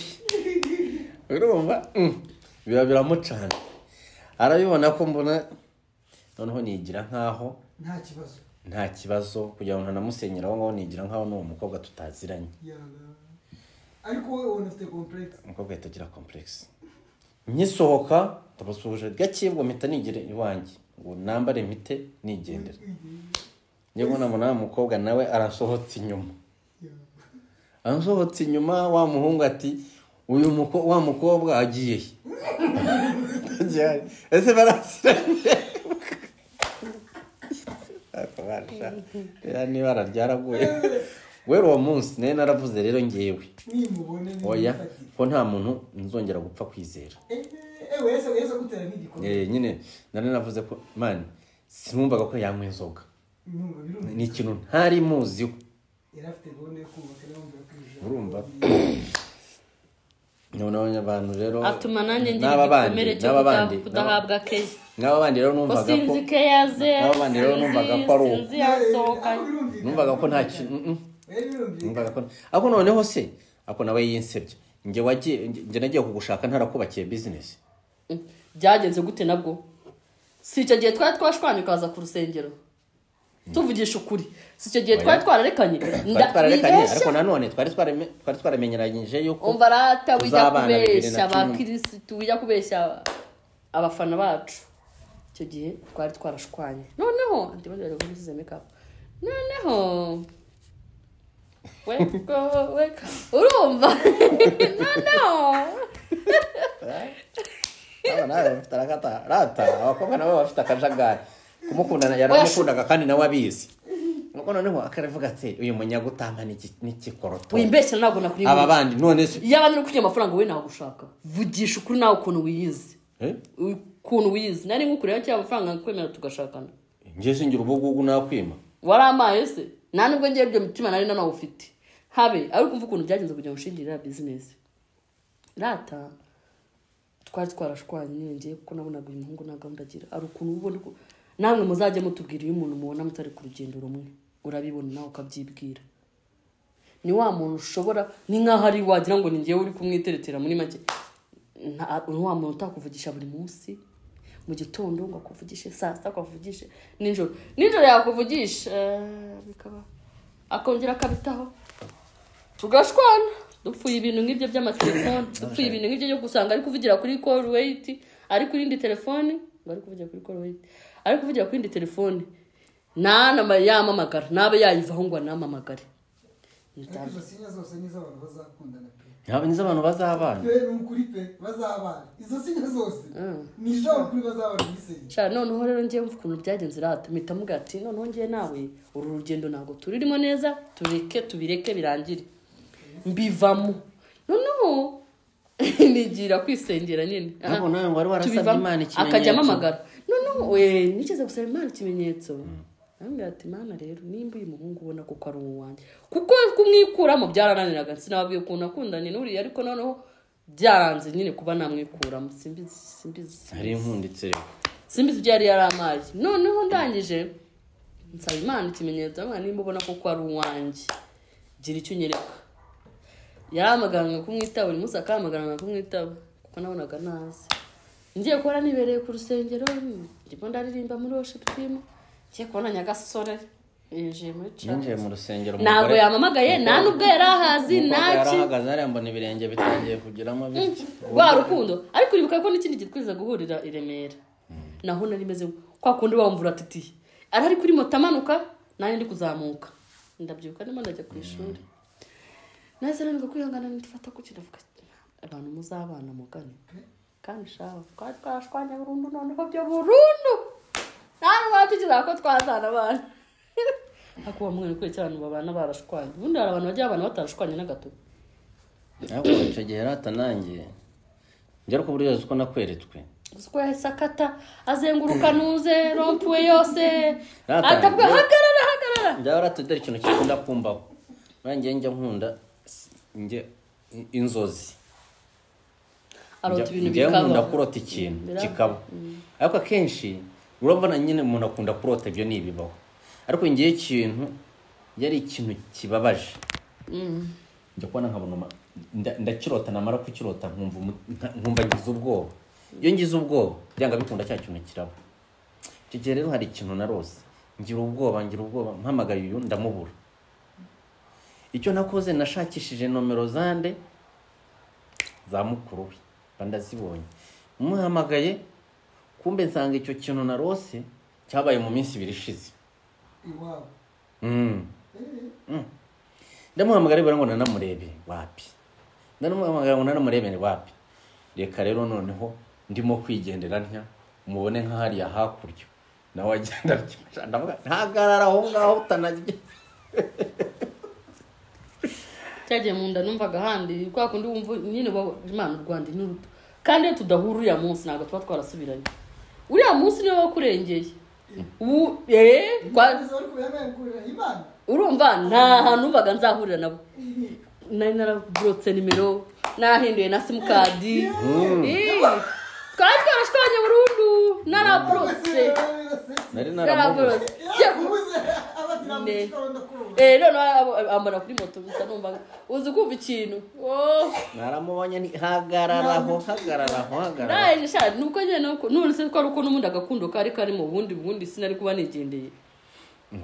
urumva biba biramucana arabibona ko mbona noneho nigira nkaho nta kibazo kugira ngo ntanamusenyera aho ngaho nigira nkaho n'uwo mukobwa tutaziranye ariko wowe ubona ufite complex umukobwa ahita agira complex nkisohoka ndabasuhuje gake ubwo mpita nigire iwanjye ngo nambare mpite nigendera njye mbona mbona mukobwa nawe arasohotse inyuma wa muhungu ati uyu wa mukobwa agiye he ese barasiranye niba ryaraguye wera uwo munsi nayo naravuze rero ngewe oya ko nta muntu nzongera gupfa kwizera nyine nari navuze ko mani sinumvaga ko yanywa inzoga ni ikintu ntari muziho urumva noneho abantu rero atuma nanjye ngira igikomere cyo kudahabwa keya n'aba bandi rero numvaga ko sinzi keya ze n'aba bandi rero numvaga ko ari numvaga ko nta kintu numvaga ko ako noneho se ako nawe yinsebye nge wagiye nge nagiye kugushaka ntarakubakiye business byagenze gute nabwo si icyo gihe twari twashwanye ukaza ku rusengero tuvugisha ukuri si icyo gihe twari twararekanye ariko nanone twari twaramenyeranyije yuko umva rata wijya kubeshya abakirisitu wijya kubeshya abafana bacu icyo gihe twari twarashwanye noneho ndibona gusize make up noneho weka urumva noneho aba nawe bafite arakata rata abakobwa nabo bafite akajagari kumukundana yaramukundaga kandi nawe abizi Nuko noneho akaravuga ati uyu munyagutama n'ikikoroto. Wimbeshya ntabwo nakuri. Aba bandi none se iyo abandi uri amafaranga we nagushaka. Vugisha ukuri nawe ukuntu wiyizi. Ukuntu wiyizi. Nari ngukureba cyangwa amafaranga nkwemera tugashakana. Ngiye singira ubugugu nakwima. Waramaye se? Nta nubwo ngiye ibyo mitima nari nanawe ufite. Habe ari kumva ukuntu byagenze kugira ngo ushingire business. Rata twari twarashwanye ngiye kuko nabonaga uyu muhungu nta gahunda agira. Ari ukuntu ubona ko namwe muzajye mutubwira iyo umuntu mubona mutari ku rugendo rumwe. Urabibona nawe ukabyibwira. Ni wa muntu ushobora ni nkaho ari wagira ngo ni ngiye uri kumwiteretera muri make. Ni wa muntu utakuvugisha buri munsi. Mu gitondo ngo akuvugishe, saa sita akuvugishe, nijoro. Nijoro yakuvugisha bikaba akongera akabitaho. Tugashwana dupfuye ibintu nk'ibyo by'amatelefone, dupfuye ibintu nk'ibyo yo gusanga ari kuvugira kuri call wait, ari kuri indi telefone, ngo ari kuvugira kuri call wait, ari kuvugira kuri indi telefone. Nana yamamagara, nabe yayivaho ngo anamamagare. Izo sinya zose ni z'abantu bazakundana pe. Ntabwo ni z'abantu bazabana. Pe ni ukuri pe bazabana. Izo sinya zose ni z'abantu kuri bazabana biseye. Sha noneho rero ngiye mvuga ukuntu byagenze rata mpita muga ati noneho ngiye nawe uru rugendo ntabwo turirimo neza, tureke tubireke birangire. Mbivamo. Noneho nigira kwisengera nyine. Ntabwo nawe ngo wari warasabye Imana ikimenyetso. Akajya amamagara. Noneho we nigeze gusaba Imana ikimenyetso. Ambwira ati Mana rero nimba uyu muhungu ubona kuko ari uwanjye. Kuko kumwikuramo byarananiraga sinababwiye ukuntu akundanye n'uriya ariko noneho byaranze nyine kuba namwikuramo simbizi. Hari inkunditse rero. Simbizi byari yaramaye. Noneho ndangije nsaba Imana ikimenyetso Imana nimba ubona kuko ari uwanjye. Gira icyo unyereka. Yaramagana kumwitaba buri munsi akamagana kumwitaba kuko nabonaga nazi. Ngiye kubona nibereye ku rusengero ndimo ndaririmba muri worship team. Ngiye kubona Nyagasore yinjiye muri church. Yinjiye mu rusengero ntabwo yamamagaye nta nubwo yari ahazi naki. Yarahagaze hariya mbona ibirenge bitangiye kugeramo bityo. Rwa rukundo ariko uribuka ko n'ikindi gitwiza guhurira i Remera. Naho nari meze kwa kundi bamvura titi. Arari kuri moto amanuka nanjye ndi kuzamuka. Ndabyuka ndimo ndajya ku ishuri. Nahise nanirwa kwihangana ntifata ku kintu avuga abantu muzabana mugane. Kandi shaho twari twashwanye burundu noneho byo burundu. Nta watekereza ko twazana abana. Akuba mwana kwe cyane babana barashwanye. Ubundi hari abantu bajya abana batarashwanye na gato. Ntabwo icyo gihe rata nanjye njya ko buri wese uko nakweretswe. Uko yahise akata azenguruka nuze rompuwe yose. Atavuga hagarara hagarara. Njya ratudera ikintu kikunda kumbaho. Nanjye njya nkunda njye inzozi. Arota ibintu bikaba. Njya nkunda kurota ikintu kikaba. Ariko akenshi urabona nyine umuntu akunda kurota ibyo ni ibibaho. Ariko ngiye ikintu yari ikintu kibabaje. Njya kubona nkabona ndakirota namara kukirota nkumva ngize ubwoba. Iyo ngize ubwoba byanga bikunda cya kintu kiraba. Icyo gihe rero hari ikintu narose. Ngira ubwoba mpamagaye uyu ndamubura. Icyo nakoze nashakishije nomero zande za mukuru we bandazibonye. Muhamagaye kumbe nsanga icyo kintu narose cyabaye mu minsi ibiri ishize. Iwabo. Ndamuhamagara rero ngo nanamurebe wapi. Ndamuhamagara ngo nanamurebe ni wapi. Reka rero noneho ndimo kwigendera ntya mubone nka hariya hakurya. Nawe agenda ndavuga ntagarara aho ngaho utanajye. Cyagiye mu nda numvaga handi kwa kundi wumva nyine Imana u Rwanda ni ruto. Kandi tudahura uriya munsi ntabwo tuba twarasubiranye. Uriya munsi niwe wakurengeye. Ubu urumva nta hantu numvaga nzahurira nabo. Nari naraburotse nimero, nahinduye na simukadi. Twari twarashwanye burundu, naraburotse. Nari naraburotse. None amara kuri moto gusa numva uzi kumva ikintu. Naramubonye ni hagararaho. Naje sha nuko nyene nuko none se ko ari uko n'umundi agakundo kari kari mu bundi sinari kuba nigendeye.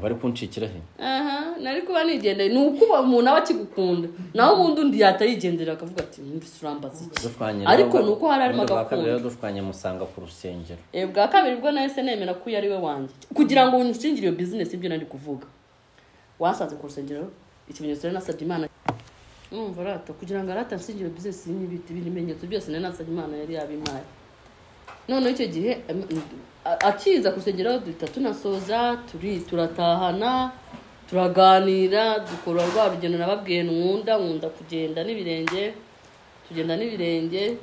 Bari kunshikira he? Aha, nari kuba nigendeye nuko umuntu aba akigukunda. Naho ubundi undi yatayigendera akavuga ati mbi surambaza iki. Ariko nuko hari arimo agakundo. Rero dushwanye musanga ku rusengero. Bwa kabiri bwo nahise nemera ko yari we wanjye. Kugira ngo unshingire iyo business ibyo nari kuvuga. Wasaze ku rusengero ikimenyetso rero nasabye Imana. Numva rata kugira ngo arata nshingire business n'ibiti ibimenyetso byose nari nasabye Imana yari yabimpaye. None icyo gihe akiza ku rusengero duhita tunasoza turatahana Turaganira, dukora rwa rugendo nababwiye nkunda kugenda n'ibirenge, tugenda n'ibirenge.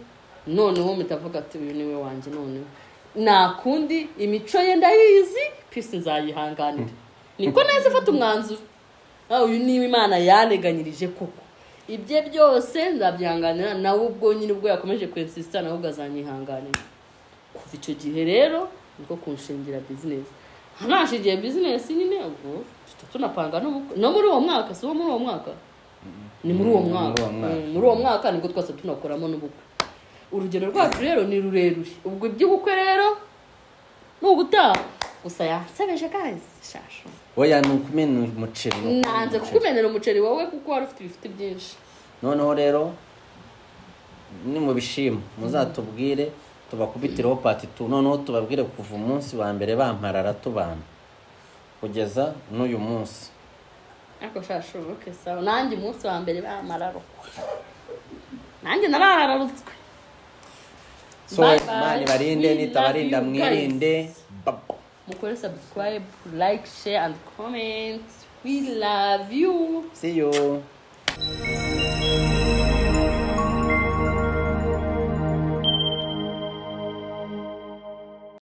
Noneho mpita avuga ati uyu niwe wanjye. Noneho nakundi imico ye ndayizi, pisi nzayihanganira. Niko nahise mfata umwanzuro, uyu niwe Imana yaneganyirije koko, ibye byose nzabyihanganira. Nawe ubwo nyine ubwo yakomeje kwensisita, nawe ubwo azanyihanganira. Kuva icyo gihe rero niko kunshingira business, nashingiye business nyine, ubwo tunapanga no muri uwo mwaka. Si uwo muri uwo mwaka, ni muri uwo mwaka, muri uwo mwaka nibwo twese tunakoramo n'ubukwe. Urugendo rwacu rero ni rurerure, ubwo iby'ubukwe rero ni ubutaha. Gusa yansebeje guys, shasho. Oya, ni ukumena umuceri. Nanze kukumenera umuceri wowe kuko wari ufite ibifite byinshi. Noneho rero ni mu bishimo muzatubwire, tubakubitireho part 2. Noneho tubabwire kuva umunsi wa mbere bamparara tubana kugeza n'uyu munsi. Ariko shasho okay sawa, nanjye umunsi wa mbere bamararukwa, nanjye narararutswe. So Imana ibarinde, nitabarinda mwirinde. Mukore subscribe, like, share and comment. We love you. See you.